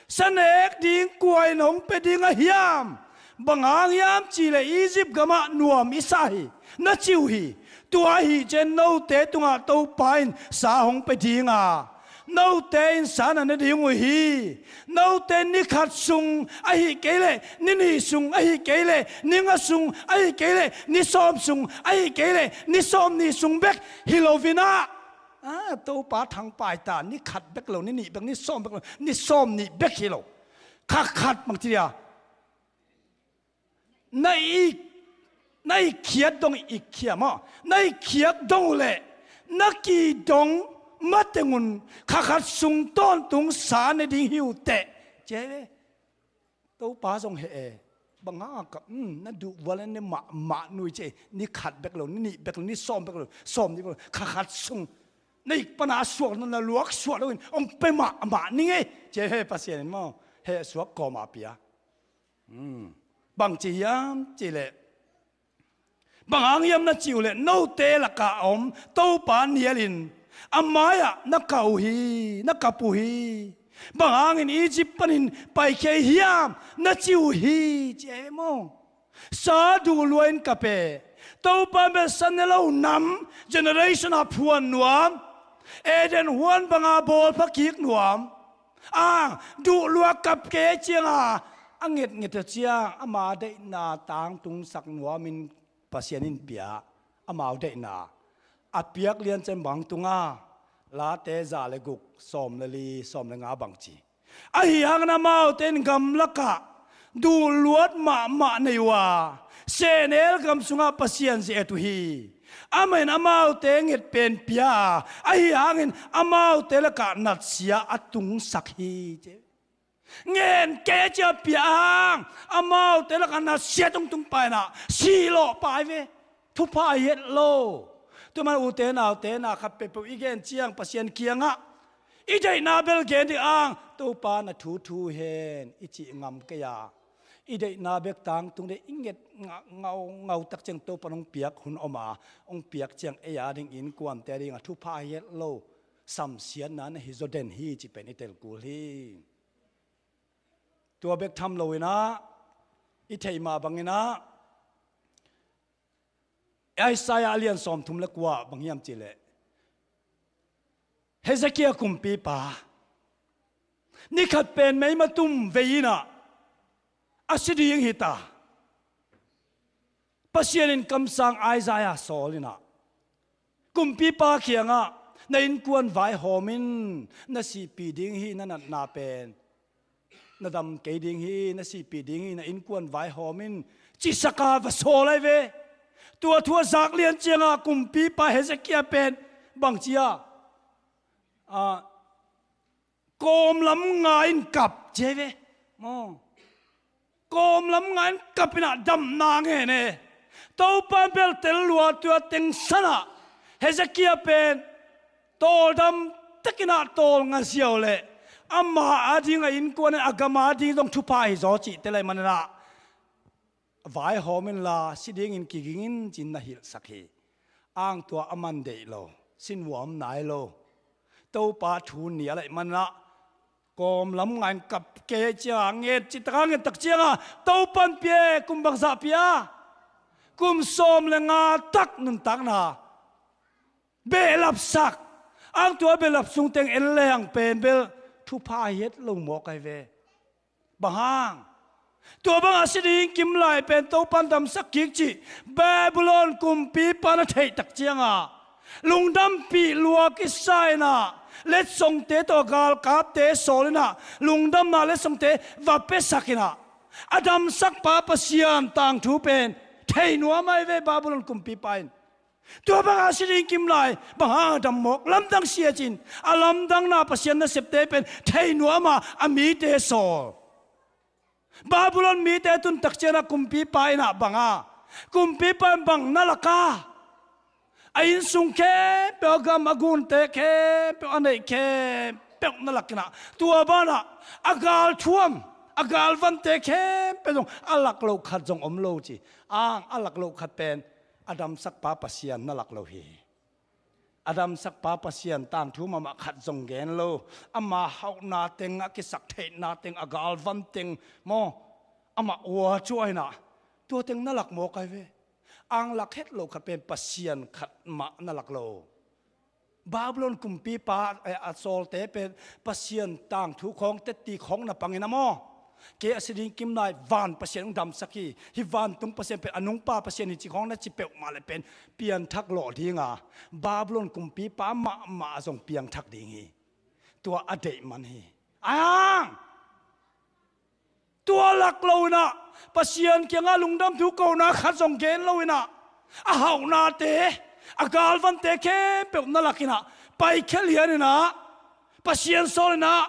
Sa nek ding kua in hong pia ding a hiam? Bang hang hiam cihleh Egypt gamah nuam i sa hi, na ci uh hi. Tua ahih ciang note tungah Topa in sa hong pia ding a, note in sa na ne ding uh hi. Note ni khat sung ahih kei leh ni nih sung, ahih kei leh ni nga sung, ahih kei leh ni sawm sung, ahih kei leh ni sawm nih sung bek hi lo in ah, ah, Topa thangpai ta, ni khat bek lo, ni nih bek, ni sawm bek lo, ni sawm nih bek hi lo. Kha khat bang ci dia. Na ik, na ik khiat dong, ik khiat maw. Na ik khiat dong uh leh na ki dong mateng un kha khat sung tawntung sa ne ding hi uh teh. Cia ve. Topa zong heh e. Bang hang a kap, um, na duh val ne mahmah nui cia, ni khat bek lo, ni nih bek lo, ni sawm bek lo, sawm nih bek lo, kha khat sung. Na ik pana a suak, na luak suak lo in hong pia mahmah ning e. Cia ve Pasian in maw. Hehsuak kawma pia. Hmm. Bang ci hiam cihleh, bang hang hiam na cih uh leh note lakah a om Topa nialin a mai-ah na kap uh hi, na kap uh hi. Bang hangin Egypt panin paikhia hiam na ci uh hi, ci e maw. Sa duh lua in kap e. Topa bel sa ne lo nam generation a phuan nuam, Eden huan banga bawlpha kik nuam. A duh lua kap kei cianga a ngetnget a ciang ama deihna tangtungsak nuamin Pasian in pia, amau deihna a piak lian ciang bang tunga, Late za le guk, sawm le li, sawm le nga bang ci. Ahi hangin amaute in gamlakah duhluat mahmah nei uh a, sehnel gam sungah Pasian zia et uh hi. Amah in amaute nget pen pia a, ahi hangin amaute lakah natsia a tungsak hi, ci. Ngen kei cia pia a hang, amaute lakah natsia tungtung paina, sih lawh pai ve. Thupha hi het lo. Tuman ute naute na khat peuhpeuh i gen ciang Pasian kiangah i deihna bel gen dih ang, Topa na thu thu hen i cih ngam kei a, i deihna bek tangtung deh i nget ngau ngau tak ciang Topa hong piak hun om a, hong piak ciang ei a ding innkuante a dingah thupha hi het lo. Samsiatna na hi zaw den hi cih pen i tel kul hi. Tua bek tham loinah i theih mah banginah Isaiah a lian sawmthum le kua bang hiam cihleh, Hezekiah kumpipa nikhat pen meima tum vei inah a si ding hita. Pasian in kamsang Isaiah sawl inah kumpipa kiangah, na innkuan vaihawm in, na sihpih ding hi, na natna pen na dam kei ding hi, na sihpih ding hi, na innkuan vaihawm in, cisaka va sawl ai ve. Tua thu a zak lian cianga kumpipa Hezekiah pen bangcia, a, kawmlam nga in kap ci ai ve. Maw, kawmlam nga in kap inah damna ngen e. Topa in bel tel lua tua teng sanah Hezekiah pen tawldam takinah tawl nga ziau leh ama a ding a innkuan in a gam a ding zong thupha hi zaw cih tel ai maninah vaihawm inla si dingin kiging in cin na hilhsak hi. Ang tua a man deih lo, si nuam nai lo. Topa thu ni a laih manah kawmlam nga in kap kei cianga nget citaka nget tak cianga Topan pia e. Kum bangzah pia? Kum sawm le nga tak nuntakna behlapsak. Ang tua behlap sungteng en leng pen bel thupha hi het lo mawk ai ve. Bang hang? Tua banga si ding kim lai pen Topan damsak kik cih Babylon kumpipa na theih tak cianga lungdampih lua kisa inah letsongte tawh galkapte sawl inah lungdamna letsongte va piasak inah a damsakpa Pasian tangthu pen thei nuam ai ve Babylon kumpipa in. Tua banga si ding kim lai, bang hang a dam mawk? Lamdang siacin a lamdangna Pasian nasepte pen thei nuama a mite sawl. Babylon mite tun tak cianah kumpipa inah banga, kumpipa in bang na laka, a innsung khempeuh, a gam a gunte khempeuh, a neih khempeuh na lakinah tua banah a galthuam, a galvante khempeuh zong a lak loh khat zong om lo ci. Ang a lak loh khat pen a damsakpa Pasian na lak lo hi. A damsakpa Pasian tangthu mahmah khat zong gen lo. Ama hauhna teng, a kisak theihna teng, a galvan teng maw, amah ua cuah inah tua teng na lak mawk ai ve. Ang lak het loh khat pen Pasian khat mah na lak lo. Babylon kumpipa, eh, a sawlte pen Pasian tangthu khawng tetti khawng na pangin a maw, kei a si ding kim lai van Pasian hong damsak hi. Hih vantung Pasian pen a nungpa Pasian hi ci khawng na ci peuhmah le pen pianthak lawh dinga Babylon kumpipa mahmah zong piangthak ding hi. Tua a deih man hi. Ang tua lak lo inah, Pasian kiangah lungdam thu kohna khat zong gen lo inah, a hauhnate, a galvante khempeuh na lak inah, paikhia lian inah, Pasian sawl inah,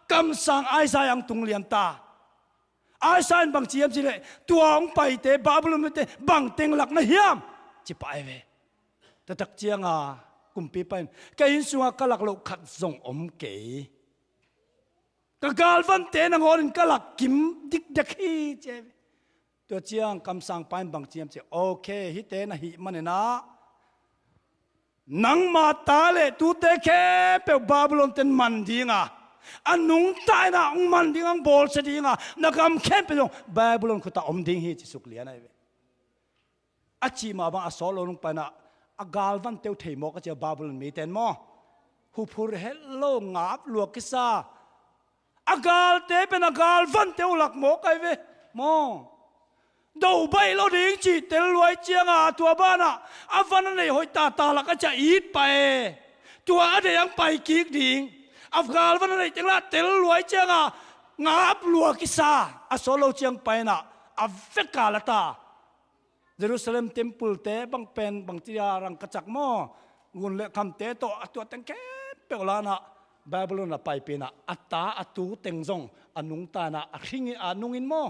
kamsang Isaiah ang tung lian ta. Isaiah in bang ci hiam cihleh, tua hong paite, Babylon mite bang teng lak na hiam? Ci pah ai ve. Tua tak cianga kumpipa in, ka inn sungah ka lak loh khat zong om kei. Ka galvante nangawnin ka lak kim dikdek hi, ci ai ve. Tua ciang kamsangpa in bang ci hiam cihleh, okay, hihte na hih maninah nangma ta le tute khempeuh Babylon ten man dinga, A nungta in ah hong man ding, hong bawlsia ding a, na gam khempeuh zong Babylon khut ah om ding hi ci suk lian ahi ve. A cih mah bang a sawt lo nung paina a galvante uh thei mawk a cia Babylon mite in maw. Huphur het lo, ngap lua kisa. A galte pen a galvante uh lak mawk ahi ve maw. Do baih lo ding cih tel luai cianga tua banah a van a neih hoih tata lak a cia it pah e. Tua a deih ang pai kik ding. A galvan a neih teng lah tel luai cianga ngap lua kisa. A sawt lo ciang paina a veka la ta. Jerusalem temple te bang pen bangci a rang ka cak maw. Ngun le khamte tawh a tua teng khempeuh lanah Babylon a paipihna a ta a tu teng zong a nungta in ah a hring in a nung in maw.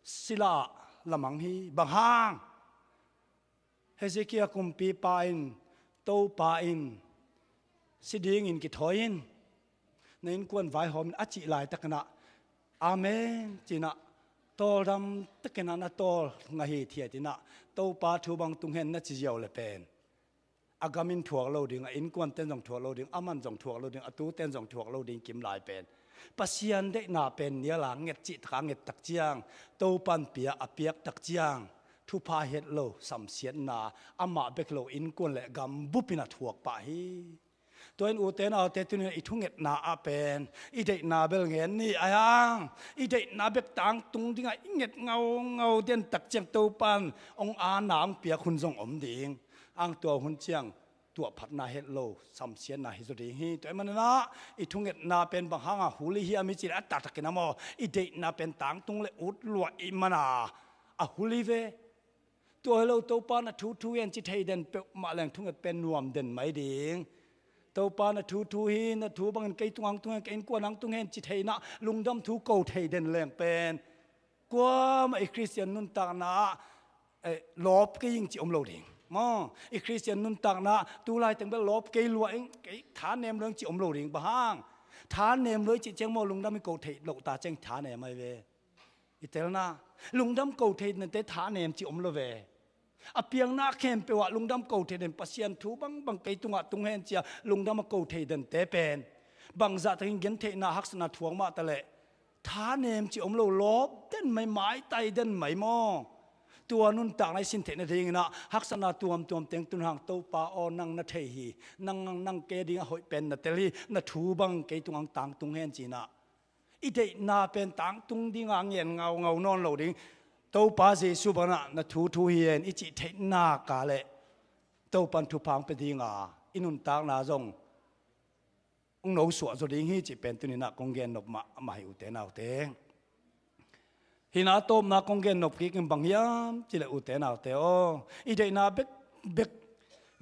Sila ah lamang hi. Bang hang? Hezekiah kumpipa in, Topa in si dingin kithawi in, na innkuan vaihawm in a cih laitakin ah, Amen ci-in ah, tawldam takin ah na tawl ngah hithiat in ah, Topa thu bang tung hen na ci ziau le pen a gam in thuak lo ding, a innkuanten zong thuak lo ding, a man zong thuak lo ding, a tuten zong thuak lo ding kim lai pen Pasian deihna pen nial a nget cih taka nget tak ciang, Topan pia a piak tak ciang, thupha het lo samsiatna amah bek lo innkuan le gam bupin a thuak pah hi. Tua in ute naute, tuni in i thungetna ah pen i deihna bel ngen ni a hang, i deihna bek tangtung dingah i nget ngaungau den tak ciang Topan hong ana hong piak hun zong om ding. Ang tua hun ciang tuahphatna het lo samsiatna hi zaw ding hi. Tua ahih manin ah i thungetna pen bang hanga huli hiam i cih leh a taktakin a maw, i deihna pen tangtung le ut luah i hih mana a huli ve. Tua hi lo, Topa na thu thu hi hen ci thei den peuhmah leng thunget pen nuam den mai ding. Topa na thu thu hi, na thu bangin kei tungah hong tung hen, kei innkuan ah hong tung hen ci thei in ah lungdam thu ko thei den leng pen kuamah i Khristian nuntakna ah, eh, lawp kei ing ci om lo ding. Maw, i Khristian nuntakna ah tu laiteng bel lawp kei lua ing, kei thanem lua ing ci om lo ding. Bang hang? Thanem lua i cih ciang maw, lungdam i ko theih loh ta ciang thanem ahi ve. I telna, lungdam ko thei dente thanem ci om lo ve. A piangna khempeuh ah lungdam ko thei den, Pasian thu bangbang kei tungah tung hen cia lungdam a ko thei dente pen bangzah takin gentheihna haksatna thuak mah taleh thanem ci om lo, lawp den mai, maitai den mai maw. Tua nuntakna i sin theih nadingin ah haksatna tuamtuam teng tun hang, Topa aw, nang na thei hi, nang, nang kei ading a hoih pen na tel hi, na thu bang kei tungah hong tangtung hen ci-in ah i deihna pen tangtung dinga ngen ngaungau nawn lo ding. Topa Jesu bangin ah na thu thu hi hen i cih theih nak leh Topan thupha hong pia dinga i nuntakna zong hong nosuah zaw ding hi cih pen tuni in ah kong gen nop mahmah hi, ute naute. Hih na tawpna kong gen nop kik in bang hiam cih leh, ute naute aw, i deihna bekbek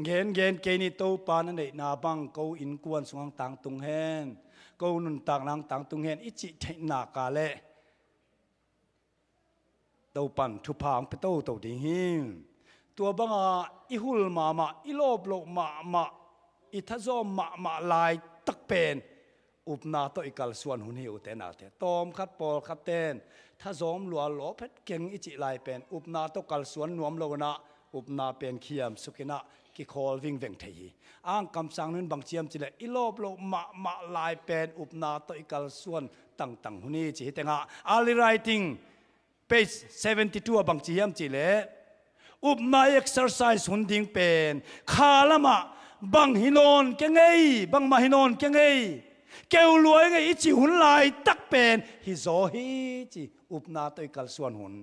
gengen kei ni. Topa na deihna bang ko innkuan sungah hong tangtung hen, ko nuntakna hong tangtung hen i cih theih nak leh Topan thupha hong pia toto ding hi. Tua banga i hul mahmah, i lawp loh mahmah, i thazawm mahmah laitak pen upna tawh i kalsuan hun hi, ute naute. Tawmkhat pawlkhat ten thazawm lua, lawp het keng i cih lai pen upna tawh kalsuan nuam lo in ah upna pen khiamsuk in ah kikhawl vingveng thei hi. Ang kamsang nun bang ci hiam cih leh, i lawp loh mahmah lai pen upna tawh i kalsuan tangtang hun hi ci hi tengah, early writing, page seventy two ah bang ci hiam cih leh, upna i exercise hun ding pen kha lamah bang hi nawn kei ing ei, bangmah hi nawn kei ing ei, keu lua ing ei i cih hun laitak pen hi zaw hi ci, upna tawh i kalsuan hun.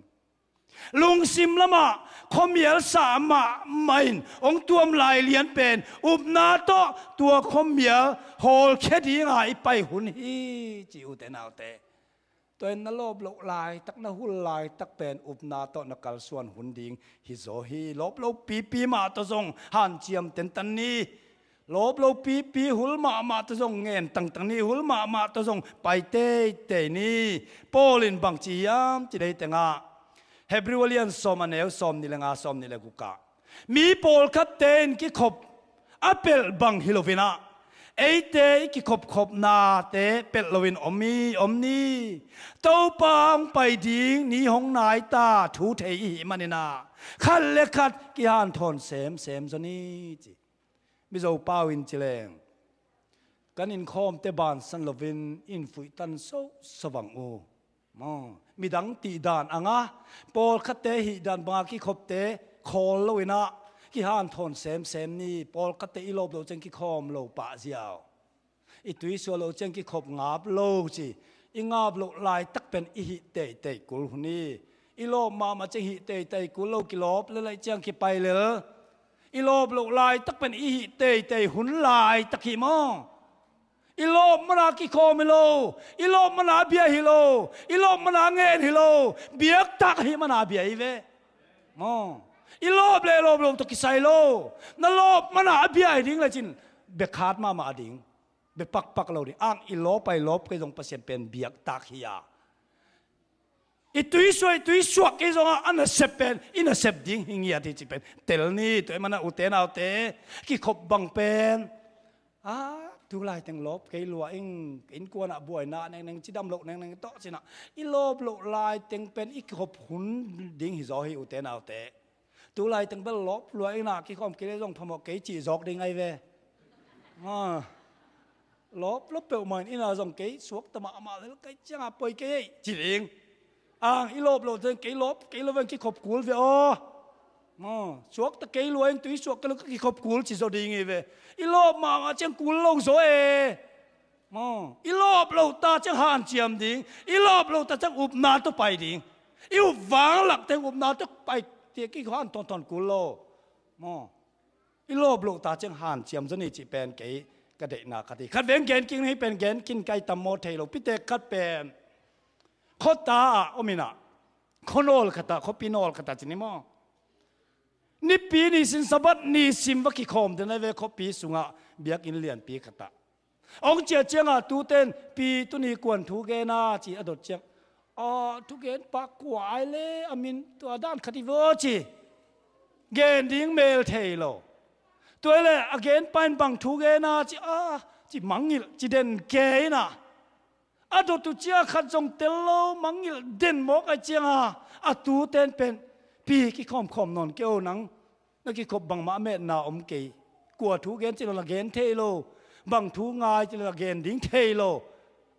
Lungsim lamah khuamial sa mahmah in hong tuam lai lian pen upna tawh tua khuamial hawlkhia dinga i pai hun hi ci, ute naute. Tua in na lawp loh laitak, na hul laitak pen upna tawh na kalsuan hun ding hi zaw hi. Lawp lo pipi mah tawh zong hanciam tentan ni. Lawp lo pipi, hul mahmah tawh zong ngen tangtang ni, hul mahmah tawh zong pai teitei ni. Paul in bang ci hiam cih leh, tengah Hebrew a lian sawm, a neu sawmnih le nga, sawmnih le guk ah, mi pawlkhatte in kikhop a pelh bang hi loin ah, eite i kikhopkhopnate pelh loin om hi, om ni. Topa hong pai ding ni hong nai ta thu thei i hih manin ah, khat le khat kihanthawn semsem zaw ni ci. Mizo pau in ci leng, Kan inkhawmte bansan loin in fuihtan soso vang uh. Maw, midang tih dan anga, pawlkhatte hih dan banga kikhopte khawl loinah kihanthawn semsem ni. Pawlkhatte i lawp loh ciang kikhawm lo pah ziau. I tuisuah loh ciang kikhop ngap lo ci. I ngap loh laitak pen i hih teitei kul hun hi. I lawp mahmah ciang hih teitei kul lo, kilawp lelaih ciang kipai lel. I lawp loh laitak pen i hih teitei hun laitak hi maw? I lawp mana kikhawm hi lo. I lawp mana bia hi lo. I lawp mana ngen hi lo. Biaktak hi mana bia hi ve. Maw, i lawp le lawp lo tawh kisai lo. Na lawp mana a bia hi ding lecin bia khat mahmah a ding. Bia pakpak lo ding. Ang i lawp ai lawp kei zong Pasian pen biaktak hi a, i tuisuah i tuisuak kei zongah a nasep pen i nasep ding hi ngiat hi ci pen tel ni. Tua i mana ute naute, kikhop bang pen, a, tu laiteng lawp kei lua ing, innkuanah buaina nengneng, cidam loh nengneng tawh cinah i lawp loh laiteng pen i kikhop hun ding hi zaw hi ute naute. Tu laiteng bel lawp lua inah kikhawm kei le zong phamawh kei cih zawk ding ai ve. A, lawp lawp peuhmah in inah zong kei suakta mahmah lel kei ciangah poi kei ei ci ding. Ang i lawp loh ciang kei lawp kei lo veng kikhop kul ve aw. Maw, suakta kei lua in tuisuak kei lo ka kikhop kul ci zaw ding hi ve. I lawp mahmah ciang kul lo zaw e. Maw, i lawp loh ta ciang hanciam ding. I lawp loh ta ciang upna tawh pai ding. I up vanglak teng upna tawh pai, tia kihanthawn thawn kul lo. Maw, i lawp loh ta ciang hanciam zaw ni cih pen kei ka deihna khat hi. Khat veng gen kik ni, pen gen kin kai tam maw thei lo. Pitek khat pen khuata ah om inah, khuanawl khatah, khuapi nawl khatah ci ni maw, nipi nisin Sabbath nisim va kikhawm den ai ve, khuapi sungah biakinn lianpi khatah. Ong ciah ciangah tuten, pi, tuni kuan thu gen a ci a dot ciang, a, thugenpa kua ai le, a min tua dan khat hi vaw ci. Gen ding mel thei lo. Tua le a genpa in bang thu gen a ci, a, ci mangngilh ci den kei inah, a dot uh ciang khat zong tel lo, mangngilh den mawk ai cianga a tuten pen, pi, kikhawmkhawm nawn kei o nang. Na kikhop bangmah a metna om kei. Kua thu gen ci lo na gen thei lo. Bang thu ngai ci lo na gen ding thei lo.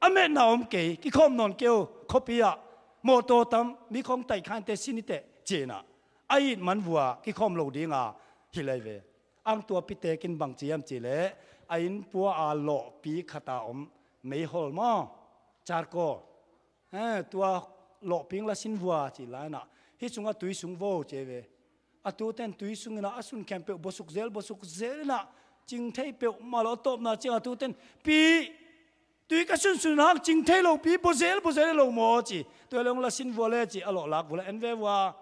A metna om kei. Kikhawm nawn kei o. Khuapi ah mawtaw tam, mi khawng taih khainte sin i teh cinah, a it man vua kikhawm lo dinga hi lai ve. Ang tua pitek in bang ci hiam cih leh, a innpua a lawhpi khata om meihol maw, charcoal, he, tua lawhpi in la sin vua cih lai inah, hih sungah tui sung vo ci ve. A tuten tui sung inah a sun khempeuh bawsuk zel, bawsuk zel inah, cing thei peuhmah lo a tawpna ciangah tuten, pi, tui ka sunsun hang cing thei lo pi, bawzel bawzel lo maw ci. Tua le hong la sin vua le ci, a lawh lak vua le en ve vua.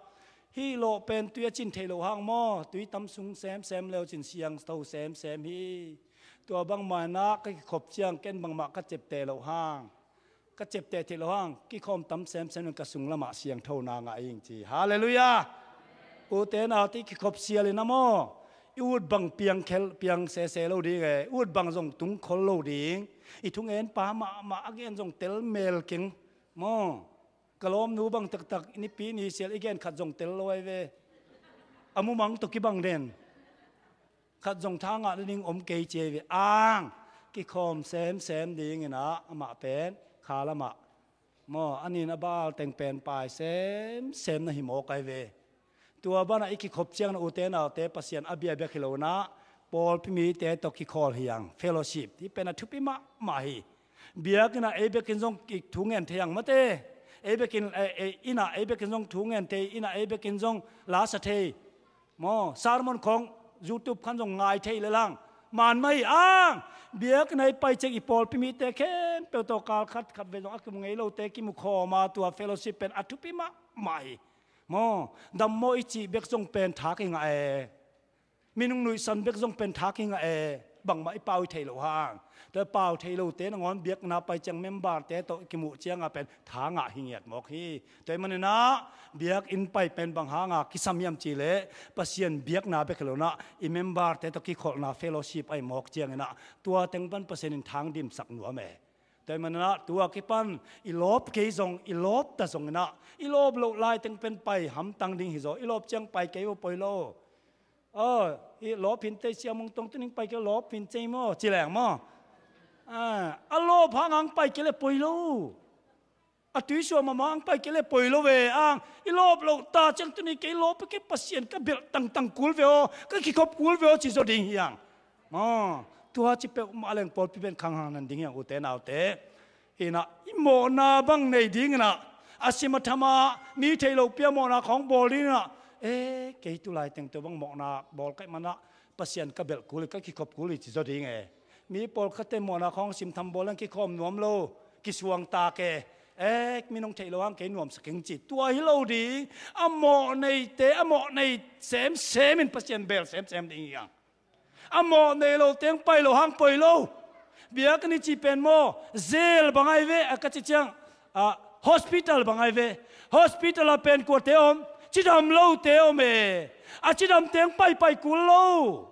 Hih lawh pen tui a cin thei lo hang maw, tui tam sung semsem leu cin siangtho semsem hi. Tua bangmah inah ka kikhop ciang ken bangmah ka cepteh lo hang, ka cepteh theih lo hang, kikhawm tam semsem in ka sung lamah siangthona ngah ing ci. Halleluiah. Ute naute, kikhop sial inah maw, i ut bang piang khel, piang sese lo ding e, ut bang zong tung khol lo ding. I thungenpa mahmah a gen zong tel mel keng maw. Ka lawmnu bang taktak nipi ni sial i gen khat zong tel lo ai ve. A mumang tawh kibang den. Khat zong tha ngah nading om kei ci ai ve. Ang kikhawm semsem ding inah amah pen kha lamah maw, a nin a bal teng pen pai semsem na hi mawk ai ve. Tua banah i kikhop ciang na ute naute, Pasian a bia bek hi lo inah, pawlpi mite tawh kikhawl hi ang, fellowship, hih pen a thupi mahmah hi. Biakinn ah ei bekin zong thu ngen thei ang mate. Ei bekin, eh, eh, inn ah ei bekin zong thu ngen thei, inn ah ei bekin zong la sa thei. Maw, sermon khawng YouTube khan zong ngai thei lel hang. Man mah hi ang. Biakinn ah i pai ciang i pawlpi mite khempeuh tawh kal khat khat vei zong a kimu ngei lote kimu khawm a, tua fellowship pen a thupi mahmah hi. Maw, dammawh i cih bek zong pen thak hi ngah e. Minung nuihsan bek zong pen thak hi ngah e. Bangmah i pau i thei loh hang. Tua pau thei lote nangawn biakna pai ciang memberte tawh i kimuh cianga pen tha ngah hi ngiat mawk hi. Tua ahih maninah biakinn pai pen bang hanga kisam hiam cih leh, Pasian biakna bek hi lo inah i memberte tawh kikholhna fellowship ahih mawk cianginah tua teng pan Pasian in thang dimsak nuam e. Tua ahih maninah tua kipan i lawp kei zong, i lawp ta zonginah, i lawp loh lai teng pen pai hamtang ding hi zaw. I lawp ciang pai kei uh poi lo. Aw, i lawp hintei, Sia Mung Tong tuning pai kei, lawp hintei maw, ci leng maw. hang ang pai kei le poi lo. A tuisuam a mang pai kei le poi lo ve ang. I lawp loh ta ciang tuni kei lawp kei Pasian ka belh tangtang kul ve aw, ka kikhop kul ve aw ci zaw ding hi ang. Maw, tua ci peuhmah leng pawlpi pen khanghang nan ding hi ang ute naute. Inah i mawhna bang nei ding inah a sim a tham a mi theih loh pia mawhna khawng bawl ding inah, e, kei tu lai teng tua bang mawhna bawl kaih manah Pasian ka belh kul hi, ka kikhop kul hi ci zaw ding e. Mi pawlkhatte mawhna khawng sim tham bawl leng kikhawm nuam lo, kisuang ta ke. E, minung theih lo hang kei nuamsak ing ci. Tua hi lo ding. A mawh neite a mawh nei semsem in Pasian bel semsem ding hi ang. A mawh nei lo teng pai lo hang poi lo. Biakinn i cih pen maw, jail bang ai ve a ka ci ciang, a, hospital bang ai ve. Hospital a pen kuate om, cidam lote om e. A cidam teng paipai kul lo.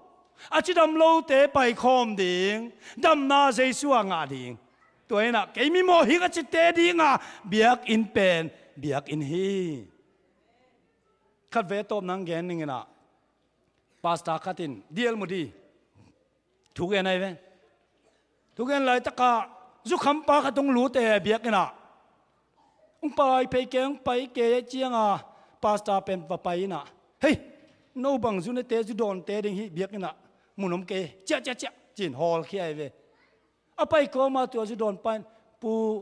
A cidam lote paikhawm ding. Damna Jesu a ngah ding. Tua inah kei mi mawh hing a cite dinga biakinn pen biakinn hi. Khat ve tawp nang gen ning inah, pastor khat in D L Moody thugen ai ve. Thugen laitaka zukhampa khat hong lut e biakinn ah. Hong pai phei ke, hong pai ke cianga pastor pen va pai inah, hei, no bang zu nete zu dawnte ding hi biakinn ah mun om kei, ciah ciah ciah ci-in hawlkhia ai ve. A pai kawma tua zu dawn pa in, pu,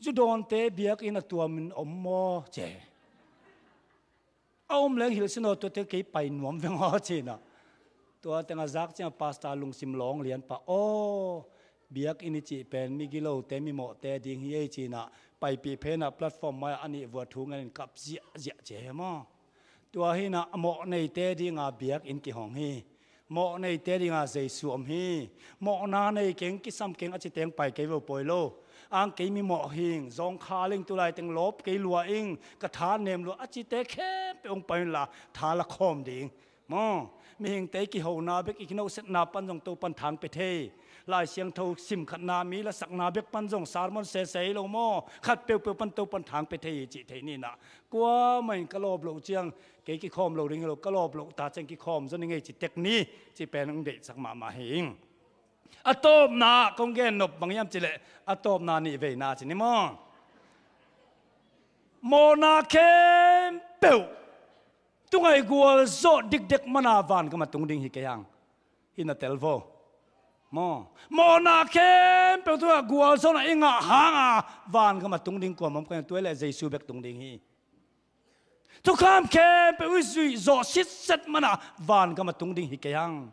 zu dawnte biakinn a tuamin om maw ci. A om leng hilh sin aw, tuate kei pai nuam veng aw ci inah. Tua teng a zak ciang pastor lungsim lawng lianpa, aw, biakinn i cih pen migilote mimawhte ding hi ei ci inah, paipih phenah platform mai-ah a nih vua thu ngenin kap ziahziah ci hi maw. Tua hi inah a mawh neite dinga biakinn kihong hi. Mawh neite dinga Jesu om hi. Mawhna nei keng, kisam keng a ci teng pai kei vo poi lo. Ang kei mi mawh hing, zawngkhal ing, tu lai teng lawp kei lua ing, ka tha nem lua a cite khempeuh hong pai unla tha la khawm ding. Maw, mihingte i kihona bek, i kinohsetna pan zong Topan thang pia thei. Lai Siangtho simkhatna, mi lasakna bek pan zong sermon sese hi lo maw, khat peuhpeuh pan Topan thang pia thei hi cih thei ni inah. Kuamah in ka lawp loh ciang kei kikhawm lo ding hi lo, ka lawp loh ta ciang kikhawm zaw ning ei ci tek ni, ci pen hong deihsak mahmah hi ing. A tawpna kong gen nop bang hiam cih leh, a tawpna nih veina ci ni maw. Mawhna khempeuh tungaih gualzawh dikdek mana vangam a tung ding hi kei hang. Hi na tel vo. Maw, mawhna khempeuh tungah gualzawhna i ngah hanga vangam a tung ding kuamah om kei hang, tua hi leh Jesu bek tung ding hi. Thukham khempeuh i zuih zawh sitset mana vangam a tung ding hi kei hang.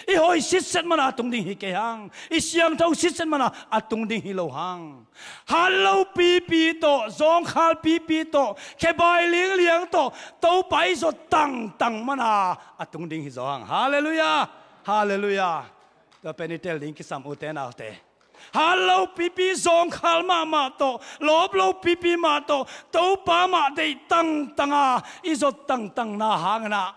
I hoih sitset mana tung ding hi kei hang. I siangtho sitset mana a tung ding hi lo hang. Hat lo pipi tawh, zawngkhal pipi tawh, khebai lingliang tawh Topa i zawt tangtang mana a tung ding hi zaw hang. Halleluiah. Halleluiah. Tua pen i tel ding kisam ute naute. Hat lo pipi, zawngkhal mahmah tawh, lawp lo pipi mah tawh, Topa mah deih tangtanga i zawt tangtangna hangin ah,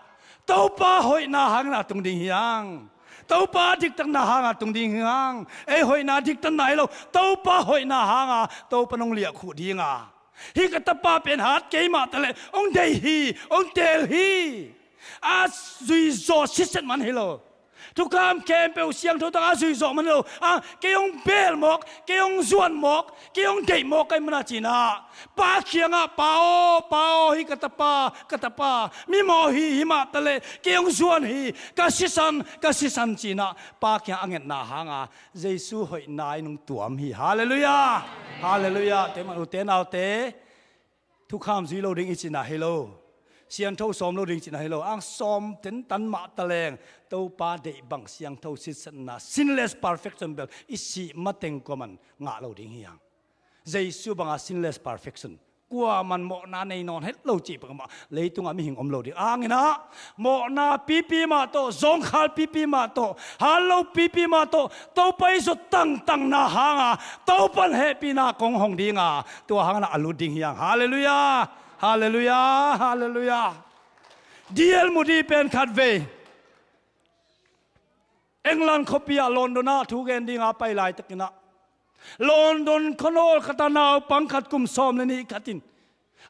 Topa hoihna hangin ah tung ding hi hang. Topa diktatna hanga tung ding hi hang. Ei hoihna diktatna hi lo, Topa hoihna hanga Topa nong liahkhuh dinga, hih ka tapa pen hat kei mah taleh hong deih hi, hong teel hi. A zuizawh sitset man hi lo. Thukham khempeuh siangtho tak a zuizawh man hi lo. A, kei hong beel mawk, kei hong zuan mawk, kei hong deih mawk ka hih mana cinah, Pa kiangah, Pa aw, Pa aw, hih ka tapa, ka tapa, mimawh hi, hi mah taleh kei hong zuan hi, ka sisan, ka sisan cinah Pa kiangah a ngetna hanga Jesu hoihna in hong tuam hi. Halleluiah. Halleluiah. Tua ahih man ute naute, thukham zui lo ding i cihna hi lo. Siangtho sawm lo ding i cihna hi lo. Ang sawm tentan mah taleng Topa deih bang siangtho sitsetna, sinless perfection bel i sih mateng kuaman ngah lo ding hi hang. Jesu banga sinless perfection kuaman mawhna nei nawn het lo cih bangmah leitungah mihing om lo ding. Ang inah mawhna pipi mah tawh, zawngkhal pipi mah tawh, hat lo pipi mah tawh Topa i zawt tangtangna hanga Topan hehpihna kong hong dinga, tua hangin ah a lut ding hi hang. Halleluiah. Halleluiah. Halleluiah. D L Moody pen khat vei England khuapi ah London ah thu gen dinga pai laitakin ah, London khuanawl khat ah naupang khat kum sawm le nih khat in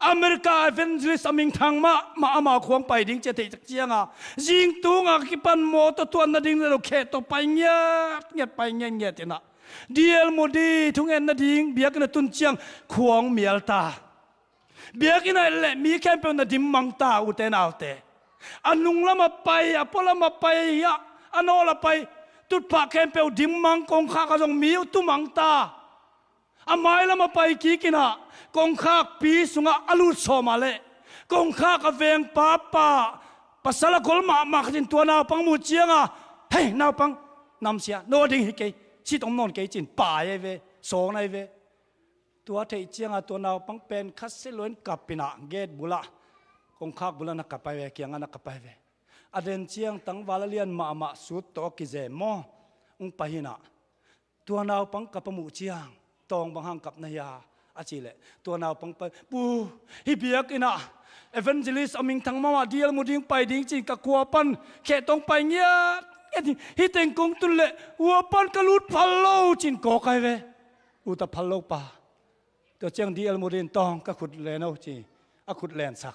America evangelist a mingthang mahmah amau khua hong pai ding ci a theih tak cianga, zingtunga kipan mawtaw tuan nading lo khe tawh pai ngiatngiat, pai ngiatngiat inah, D L Moody thungen nading biakinn a tun ciang khuang mial ta. Biakinn ah leh mi khempeuh na dim mang ta, ute naute. A nung lam a pai, a pua lam a pai, a, a nawl a pai, tutphah khempeuh dim mang, kongkhak ah zong mi uh tu mang ta. A mai lam a pai kik in ah, kongkhakpi sungah a lut sawm a leh, kongkhak a veng papa, pasal a gol mahmah khat in tua naupang mu ciang a, "Hei, naupang, namsia, no ding hi kei, sit om nawn kei," ci-in pai ahi ve, sawn ahi ve. Tua theih ciang a tua naupang pen khasia lua in kap in ah, gate bul ah, kongkhak bul ah na kap ahi ve, kiang ah na kap ahi ve. A den ciang tangval a lian mahmah sut tawh a kizem maw, hong pai in ah, tua naupang kap a muh ciang, "Tawng, bang hang kap na hia?" a cih leh, tua naupang pai, "Pu, hih biakinn ah evangelist a minthan mahmah D L Moody pai ding ci-in ka khua pan kheh tawh pai ngiat, ngiat hi. Hih teng kong tun leh hua pan ka lut phal lo," ci-in kawk ahi ve. Lut a phal lo pa. Tua ciang D L Moody in, "Tawng, ka khut len o," ci-in a khut lensak.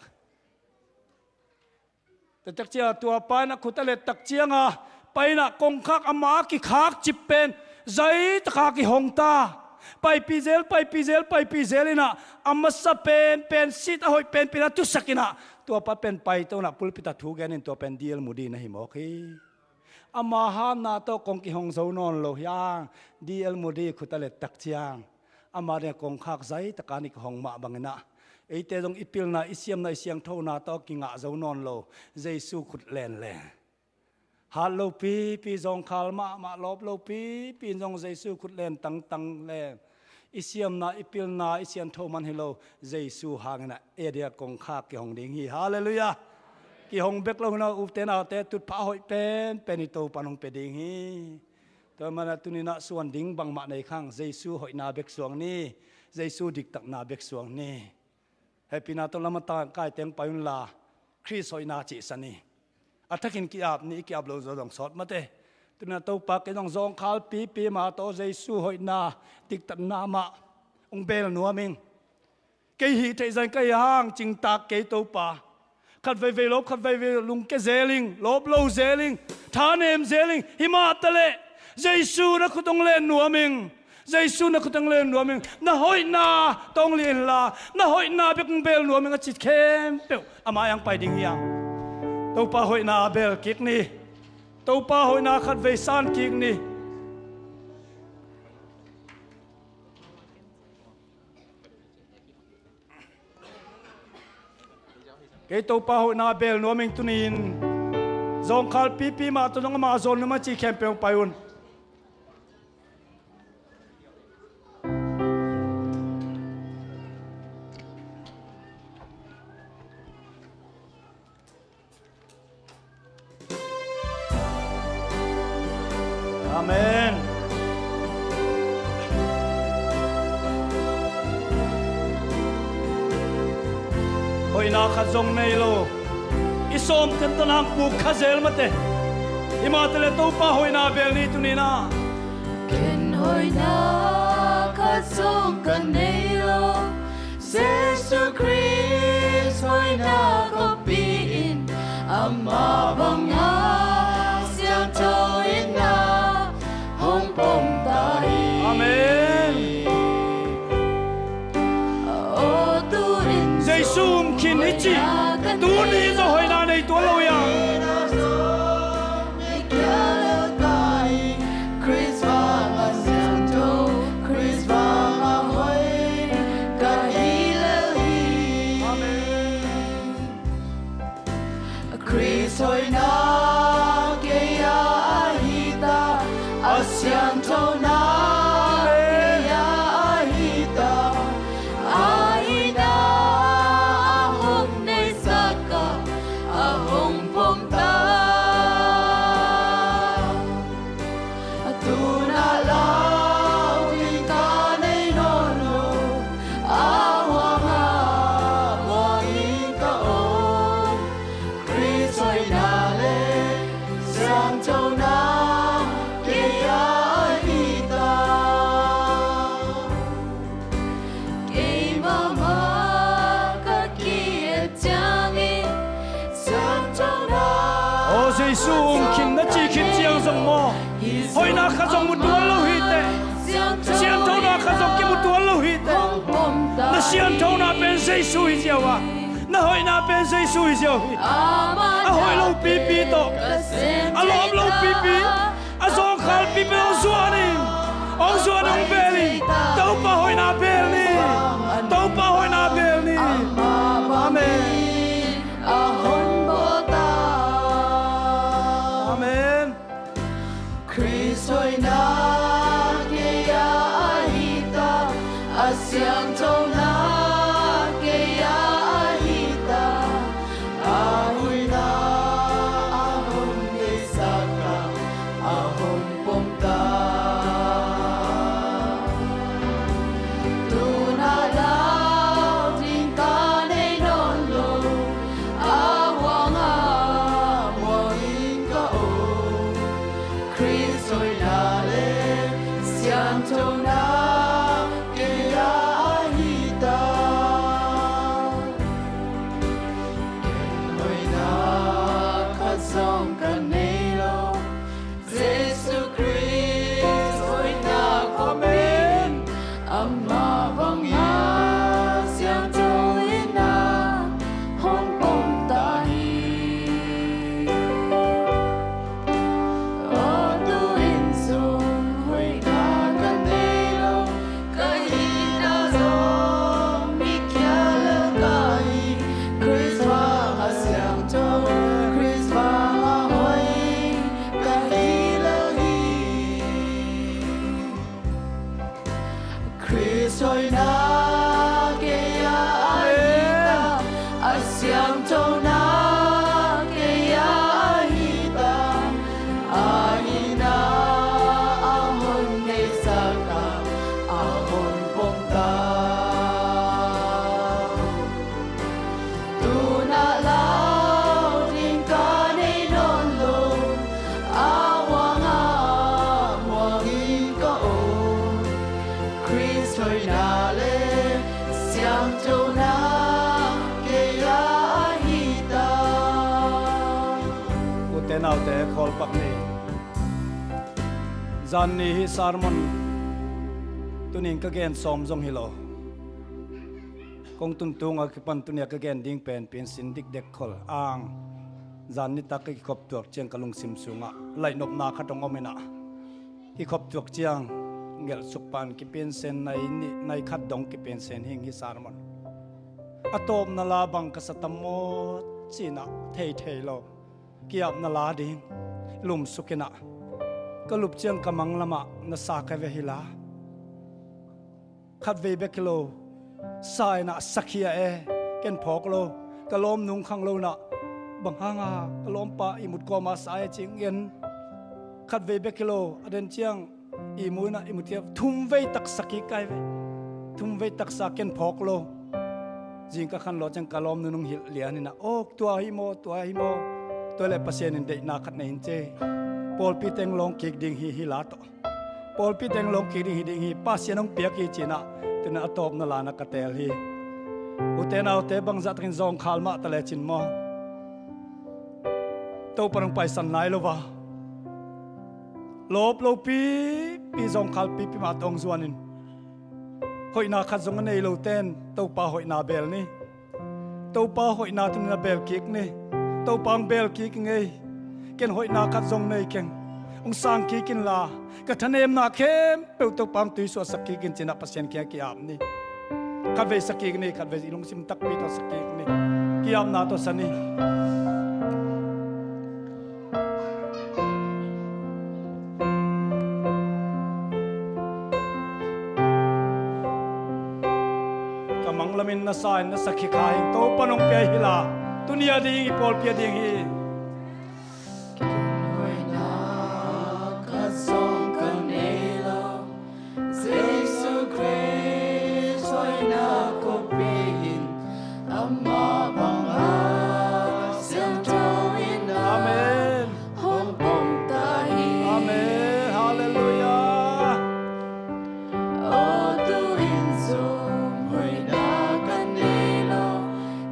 Tua tak ciang tua pa in a khut a let tak ciang a, pai in ah kongkhak ama a kikhak cip pen zai taka kihong ta. Paipih zel, paipih zel, paipih zel in ah, a masa pen, pen sit a hoih pen pen a tusak in ah, tua pa pen paito in ah pulpit ah thu gen in, tua pen D L Moody na hi mawk hi. Ama hamna tawh kong kihong zo nawn lo hi hang, D L Moody khut a let tak ciang, ama ding a kongkhak zai taka ni kihong mah bangin ah, eite zong i pilna, i siamna, i siangthona tawh kingah zo nawn lo Jesu khut len leng, hat lo pipi, zawngkhal mahmah, lawp lo pipi in zong Jesu khut len tangtang leng, i siamna, i pilna, i siangtho man hi lo, Jesu hangin ah ei a dia kongkhak kihong ding hi. Halleluiah. Kihong bek lo hi lo, ute naute, tutphah hoih penpen i Topa in hong pia ding hi. Tua manin ah tuni-in ah suan ding bangmah nei khang, Jesu hoihna bek suang ni, Jesu diktatna bek suang ni. Hehpihna tawh lam a tangkai teng pai unla, Khrist hoihna cihsa ni. A thakin ki-ap ni, i ki-ap lo zaw zong sawt mate. Tuni-in ah Topa, kei zong zawngkhal pipi mah tawh Jesu hoihna, diktatna mah hong bel nuam ing. Kei hih theih zah in ka hih hang cingtak kei, Topa. Khat veivei lawp, khat veivei lungkia zel ing, lawp lo zel ing, thanem zel ing. Hih mah taleh Jesu na khut hong len nuam ing. Jesu na khut hong len nuam ing. Na hoihna tawh hong len inla, na hoihna bek hong bel nuam ing, a cih khempeuh a mai-ah hong pai ding hi hang. Topa hoihna bel kik ni. Topa hoihna khat vei san kik ni. Kei Topa hoihna bel nuam ing tuni-in. Zawngkhal pipi mah tawh zong ama zawn nuam a cih khempeuh pai un. Amen. Hoihna khat zong nei lo. I sawm tentan hang puk kha zel mate. Himah taleh Topa hoihna bel ni tuni-in ah. Ken hoihna khat zong ka nei lo. Jesu Khrist hoihna kawpih in, amah bangin siangtho in na hong pom ta hi. Amen. Aw, tu-in Jesu um khin hi ci. Tuni zong hoihna nei tuan lo hi hang. Khrist vang a siangtho, Khrist vang a hoih ka hi lel hi. Amen. Khrist hoihna kei a ahi ta, a siangthona kei a ahi ta, a hoihna a hong neisak a, a hong pom ta. A tu-in ah lau ding ka nei nawn lo, a huang ah muang ding ka om. Khrist hoihna le siangthona kei a ahi ta. Keimah mah ka ki-et ciangin siangthona. Aw, Jesu um khin na cih khit ciang zong maw, hoihna khat zong mu tuan lo hi teh. Sianthona pen Jesu hi ziau a, na hoihna pen Jesu hi ziau hi. A hoih lo pipi tawh, a lawm lo pipi, a zawngkhal pipi hong zuan in, hong zuan in, hong bel in. Topa hoihna bel ni. Topa hoihna bel ni. Amen. Amen. Khrist hoihna kei a ahi ta, a siangthona kei a ahi ta, a huhna a hong neisak a, a hong pom ta. Tuna lau ding ka nei nawn lo, a huangah muang in ka om. Khrist hoihna le sianthona kei a ahi ta. Ken hoihna khat zong ka nei lo, Jesu Khrist hoihna khop in, amah bangin siangtho in a hong pom ta hi. Aw, tu-in zong hoihna ka nei lo, ka hihna zong mi khial lel ka hi. Khrist bangah siangtho, Khrist bangah hoih ka hi lel hi. Khrist hoihna kei a ahi ta, a siangthona kei a ahi ta, a hihna a hong neisak a, a hong pom ta. Tuna lau ding ka nei nawn lo, a huangah muang in ka om. Khrist hoihna le siangthona kei a ahi ta. Ute naute, khawlpak ni. Zan ni hih sermon tunin ka gen sawm zong hi lo. Kong tun tunga kipan tunia ka gen ding pen piansin dikdek khol ang. Zan nitak ka kikhop tuak ciang ka lungsim sungah laihnopna khat hong om in ah, kikhop tuak ciang gelh suk pan kipiansen nai nih, nai khat dong kipiansen hing hi sermon. A tawpna la bang ka sa tam maw ci-in ah thei thei lo. Ki-apna la ding lumsuk in ah, ka lup ciang ka mang lamah na sa ka ve hi la. Khatvei bek hi lo, sa in ah sakhi a e, ken phawk lo, ka lawm nung khang lo in ah, bang hanga ka lawmpa ihmut kawma sa e ci-in gen. Khatvei bek hi lo, a den ciang ihmu in ah ihmut ciang thumvei tak sakhi ka hi ve. Thumvei tak sa, ken phawk lo. Zingkal khanlawh ciang ka lawm nunung hilh lian in ah, aw, tua hi maw, tua hi maw, tua leh Pasian in deihna khat nei in ci. Pawlpi teng lawng kik ding hi, hi la tawh. Pawlpi teng lawng kik ding hi, ding hi, Pasian hong piak hi ci-in ah, tu-in ah a tawpna la-in ah ka teel hi. Ute naute, bangzah takin zawngkhal mah ta lecin maw, Topa hong paisan nai lo va. Lawp lopi, pi zawngkhal pipi mah tawh hong zuan in. Hoihna khat zong a nei lote in Topa hoihna bel ni. Topa hoihna tuni-in ah bel kik ni. Topa hong bel kik ing ei. Ken hoihna khat zong nei keng. Hong sang kik inla, ka thanemna khempeuh Topa hong tuisuahsak kik in ci-in ah Pasian kiang ki-ap ni. Khatvei sa kik ni, khatvei i lungsim takpi tawh sa kik ni. Ki-apna tawh sa ni. Ka mang lamin na sa in na sakhi kha hi, Topa nong pia hi la, tuni a ding i pawlpi a ding hi. Ken hoihna khat zong ka nei lo, Jesu Khrist hoihna khop in, amah bangah siangtho in ah, amen, hong pom ta hi. Amen. Halleluiah. Aw, tu-in zong hoihna ka nei lo,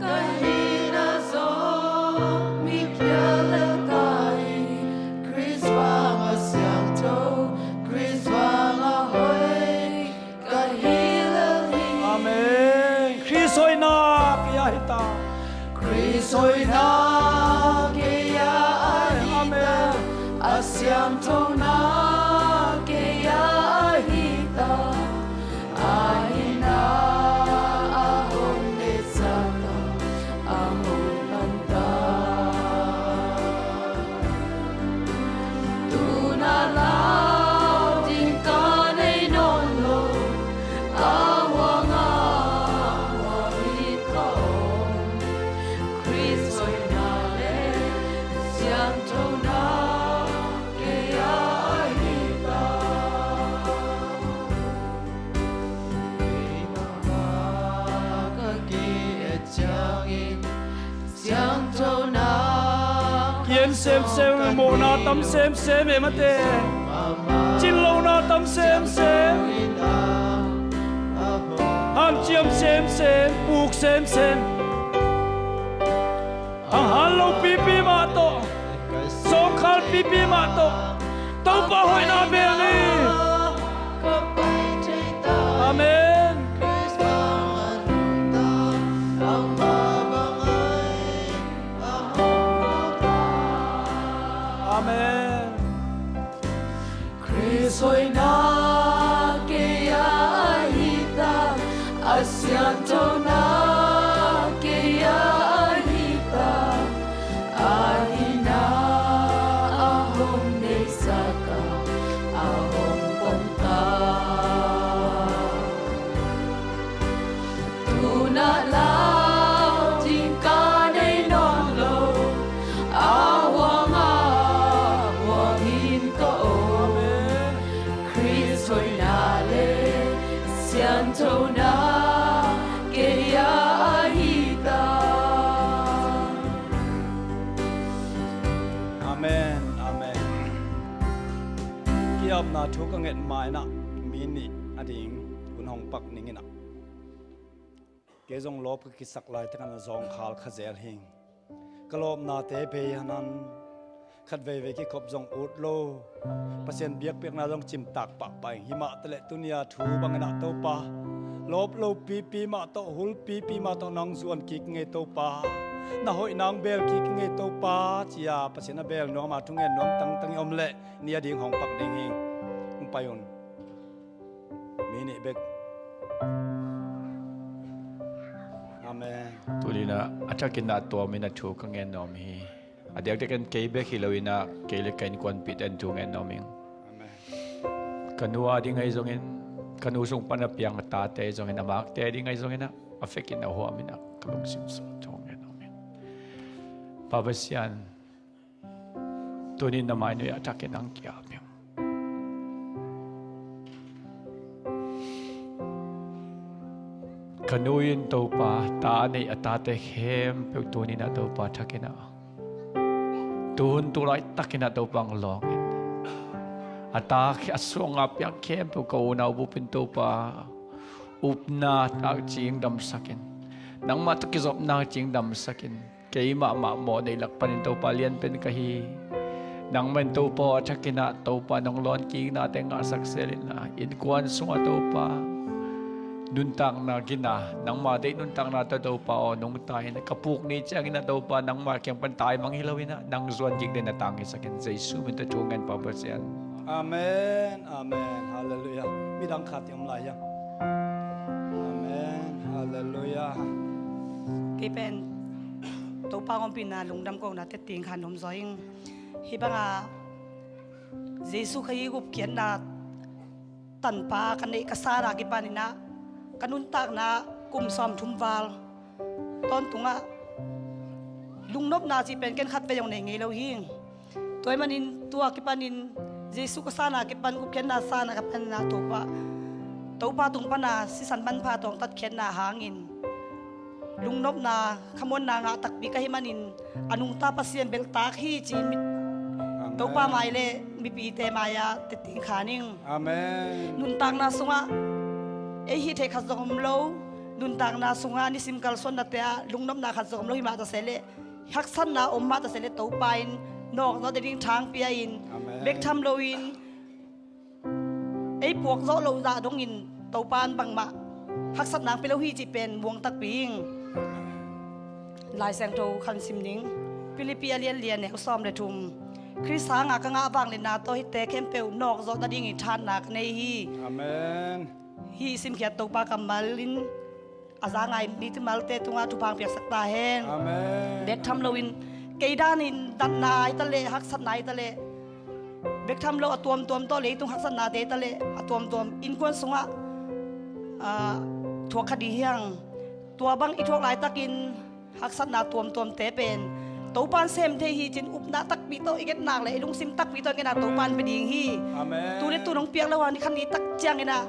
ka hihna zong mi Khrist hoihna kei a ahi ta, a siangthona kei a ahi ta, a hihna a hong deihsak ta, a hong pan ta. Tu-in a lau ding ka nei nawn lo, a huang a huang in ka om. Khrist hoihna le siangthona kei a ahi ta. Keimah ka ki-et ciangin siangthona kien semsem, mawhna tam semsem, e mate. Cinlohna tam semsem. Hanciam semsem, puk semsem. Hang han lo pipi mah tawh, sawngkhal pipi mah tawh Topa hoihna bel ni. Amen. Amen. Khrist hoihna kei a ahi ta, a siangthona kei a ahi ta, a hihna a hong deihsak a, a hong pom ta. Tu-in a lau ding ka nei nawn lo, a huang a huang in ka om. Khrist hoihna le siangthona kei a ahi ta. Amen, amen. Ki-apna thu ka nget ma-in ah mi nih a ding hun hong pak ning in ah. Kei zong lawp ka kisak laitak in a zawngkhal kha zel hi. Ka lawpnate bei hanan khat veivei kikhop zong ut lo. Pasian biakpiakna zong cimtak pahpah ing. Himah taleh tuni-a thu bangin ah Topa, lawp lo pipi mah tawh, hul pipi mah tawh nang zuan kik ngei Topa. Na hoih nang bel kik ngei Topa, ci-a Pasian a bel nuam a thungen nuam tangtang i om leh ni a ding hong pak ding hi. Hong pai un. Mi nih bek. Amen. Tuni-in ah a thakin ah tua mi-in ah thu ka ngen nuam hi. A diakdiakin kei bek hi loin ah kei le ka innkuanpihte in thu ngen nuam ing. Amen. Ka nu a ding ahi zongin, ka nu sung pan a piang a tate ahi zongin, a makte a ding ahi zongin ah a fekin a huamin ah ka lungsim sung thu ngen nuam ing. Pa Pasian, tuni-in na mainuia a thakin hong ki-ap ing. Ka nu in Topa, ta a neih a tate khempeuh tuni-in ah Topa thakin ah, tuhun tu laitakin ah Topa hong lawngin, a ta khe-, a suanga piang khempeuh ka unau bup in Topa, upna tak ci-in damsakin, nangmah tawh kizopna ci-in damsakin. Keimah mah mawh neih lak panin Topa lianpen ka hi. Nangmah in Topa aw a thakin ah Topa nong lawn kiknate ngahsak sel in la, innkuan sungah Topa nuntakna gina, nangmah deih nuntakna tawh Topa aw nungta in, ka puk ni ciangin ah Topa nangmah kiang pan taimang hi loin ah nang zuan kik den a tang hisak in, Jesu min tawh thu ngen Pa Pasian. Amen. Amen. Halleluiah. Midang khat i om lai hiam? Amen. Halleluiah. Kei pen Topa hong ompihna lungdam kohna teh teng khan om zaw ing. Hih banga Jesu Khazih gupkhiatna tanpa ka neih ka sanna kipanin ah ka nuntakna kum sawmthum val tawntungah lungnopna cih pen ken khatvei zong nei ngei lo hi. Tua ahih manin tua kipanin Jesu ka sanna kipan, gupkhiatna sanna kipanin ah Topa, Topa tung pana sisan manpha tawh hong tatkhiatna hangin lungnopna khamuanna ngah takpi ka hih manin a nungta Pasian belhtak hi ci-in Topa mai le mipite mai-ah teh teng khan ing. Amen. Nuntakna sungah ei hih theih khat zong om lo. Nuntakna sungah nisim kalsuannate ah lungnopna khat zong om lo, himah ta se leh haksatna om mah ta se leh Topa in nawkzaw ding thangpia in, bek tham loin ei puakzawh loh zah dongin Topa in bangmah haksatna hong pia lo hi cih pen muang takpi ing. Lai Siangtho khan sim ning. Philippi a lian li a neu sawm le thum. Khrist hanga ka ngah vangliatna tawh hihte khempeuh nawkzawh nadingin thahatna ka nei hi. Amen. Hih simkhiat Topa kammal in a za ngai mi tumalte tungah thupha piaksak ta hen. Amen. Bek tham loin kei danin datna hi ta leh, haksatna hi ta leh, bek tham lo a tuamtuam tawh leitung haksatnate hi ta leh a tuamtuam innkuan sungah, ah, thuak kha ding hi hang. Tua bang i thuak laitakin haksatna tuamtuamte pen Topa'n sem thei hi cin upna takpi tawh i nget nak leh i lungsim takpi tawh i nget nak Topa'n pe ding hi. Amen. Tu le tu nong piak lo a ni khat ni tak ciangin ah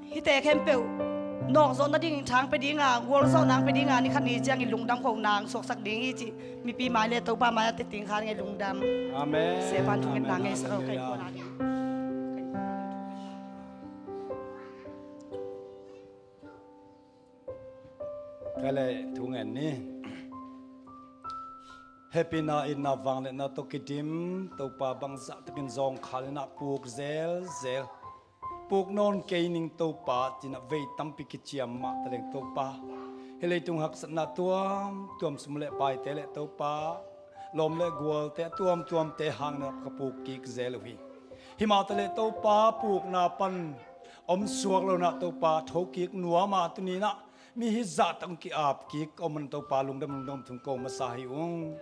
hihte khempeuh nawkzawh nadingin thang pe ding a, gualzawh nang pe ding a, ni khat ni ciangin lungdam kho nang suaksak ding hi cih mipi mai le Topa mai-ah teting khan ngei lungdam. Amen. Sepan thungetna ngei sa lo. Hallelujah. Kai kuan a ding. Kai le thungen ni. Hehpihna, itna, vangliatna tawh kidim Topa, bangzah takin zawngkhal in ah puk zelzel. Puk nawn kei ning Topa, ci-in ah vei tampi kiciam mah taleng Topa, hih leitung haksatna tuamtuam, sum le paite le Topa, lawm le gualte a tuamtuamte hangin ah ka puk kik zel uh hi. Himah taleh Topa, pukna pan om suak lo-in ah Topa, thokik nuam a, tuni-in ah mi hih zahtak hong ki-ap kik om a, Topa, lungdam, lungdam thu ko masa hi ung.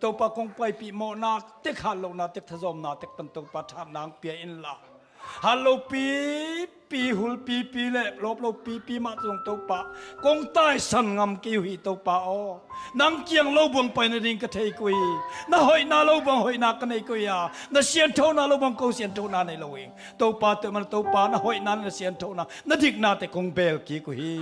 Topa, kong paipih mawhna tek, hat lohna tek, thazawmna tek pan Topa, thahatna hong pia inla, hat lo pipi, hul pipi le lawp lo pipi mah zong Topa, kong taisan ngam kei uh hi Topa aw. Nang kiang lo buang pai nading ka thei koi hi. Na hoihna lo buang hoihna ka nei koi a, na sianthona lo buang ko sianthona nei lo hi. Topa, tua man Topa, na hoihna, na sianthona, na diknate kong beel kik uh hi.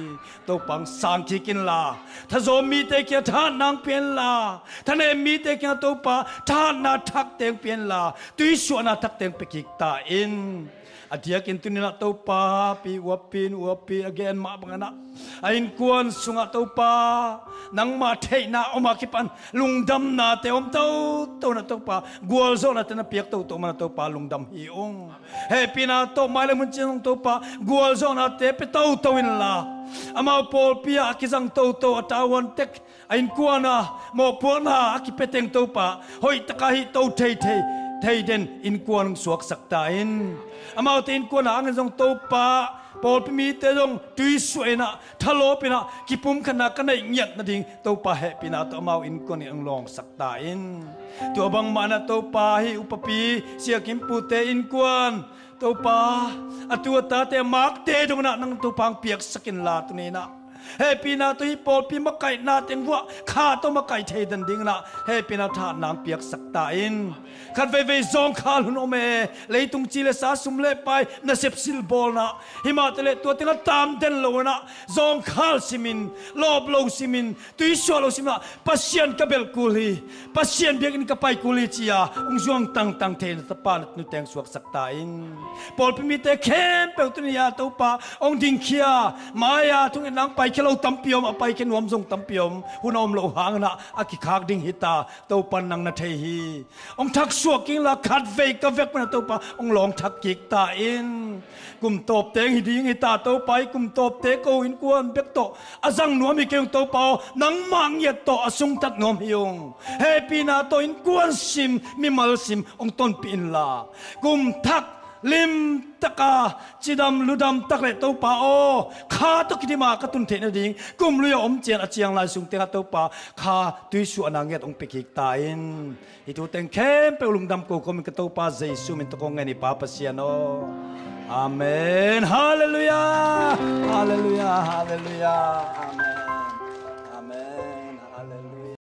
Topa, hong sang kik inla, thazawm mite kiang thahatna hong pia inla, thanem mite kiang Topa, thahatna thak teng pia inla, tuisuahna thak teng pia kik ta in. A diakin tuni-in ah Topa, pi uapi, nu uapi a gen mah bangin ah a innkuan sungah Topa, nangmah theihna om a kipan lungdamnate om toto-in ah Topa, gualzawhnate na piak toto man ah Topa, lungdam hi ung. Hehpihna tawh mailam hun ciang Topa, gualzawhnate pia toto inla, amau pawlpi ah a kizang toto, a tavuan tek, a innkuan a mawhpuakna a kipia teng Topa, hoihtak a hih to thei, thei, thei den innkuan hong suaksak ta in. Amaute innkuan a hangin zong Topa, pawlpi mite zong tuisuah in ah, thalawp in ah, kipumkhatna ka neih ngiat nading Topa, hehpihna tawh amau innkuan in hong lawngsak ta in. Tua bangmah in ah Topa, hih upapi Sia Kim Pute innkuan Topa, a tu a tate, a makte dongin ah nang Topa hong piaksak inla, tuni-in ah hehpihna tawh hih pawlpi makaihna teng vuah kha tawh makaih thei den dingin ah hehpihna thahatna hong piaksak ta in. Khat veivei zawngkhal hun om e, leitung ci le sa, sum le pai, nasep silbawlna, himah taleh tua teng a tam den lo-in ah zawngkhal simin, lawp lo simin, tuisuah lo simin ah Pasian ka belh kul hi, Pasian biakinn ka pai kul hi ci-a hong zuang tangtang theihna tapa, na nute hong suaksak ta in. Pawlpi mite khempeuh tuni-a Topa hong dingkhia, mai-a thungetna hong paikhia lo tampi om, a paikhia nuam zong tampi om, hun a om loh hangin ah a kikhak ding hi ta, Topa nang na thei hi. Hong thaksuak kik inla, khat vei ka vek pan ah Topa hong lawng thak kik ta in. Kum tawp teng hi ding hi ta Topa, hih kum tawpte ko innkuan bek tawh a zang nuam hi kei ung Topa aw, nangmah ngiat tawh a sungtat nuam hi ung. Hehpihna tawh innkuan sim, mimal sim hong tonpih inla, kum thak limtak a cidam ludam tak leh Topa aw, kha tawh kidim a ka tun theih nading kum lui a om ciang, a ciang lai sung tengah Topa, kha tuisuahna ngiat hong pia kik ta in. Hih thu teng khempeuh lungdam ko kawmin ka Topa Jesu min tawh kong ngen hi Pa Pasian aw. Amen. Halleluiah. Halleluiah. Halleluiah. Amen.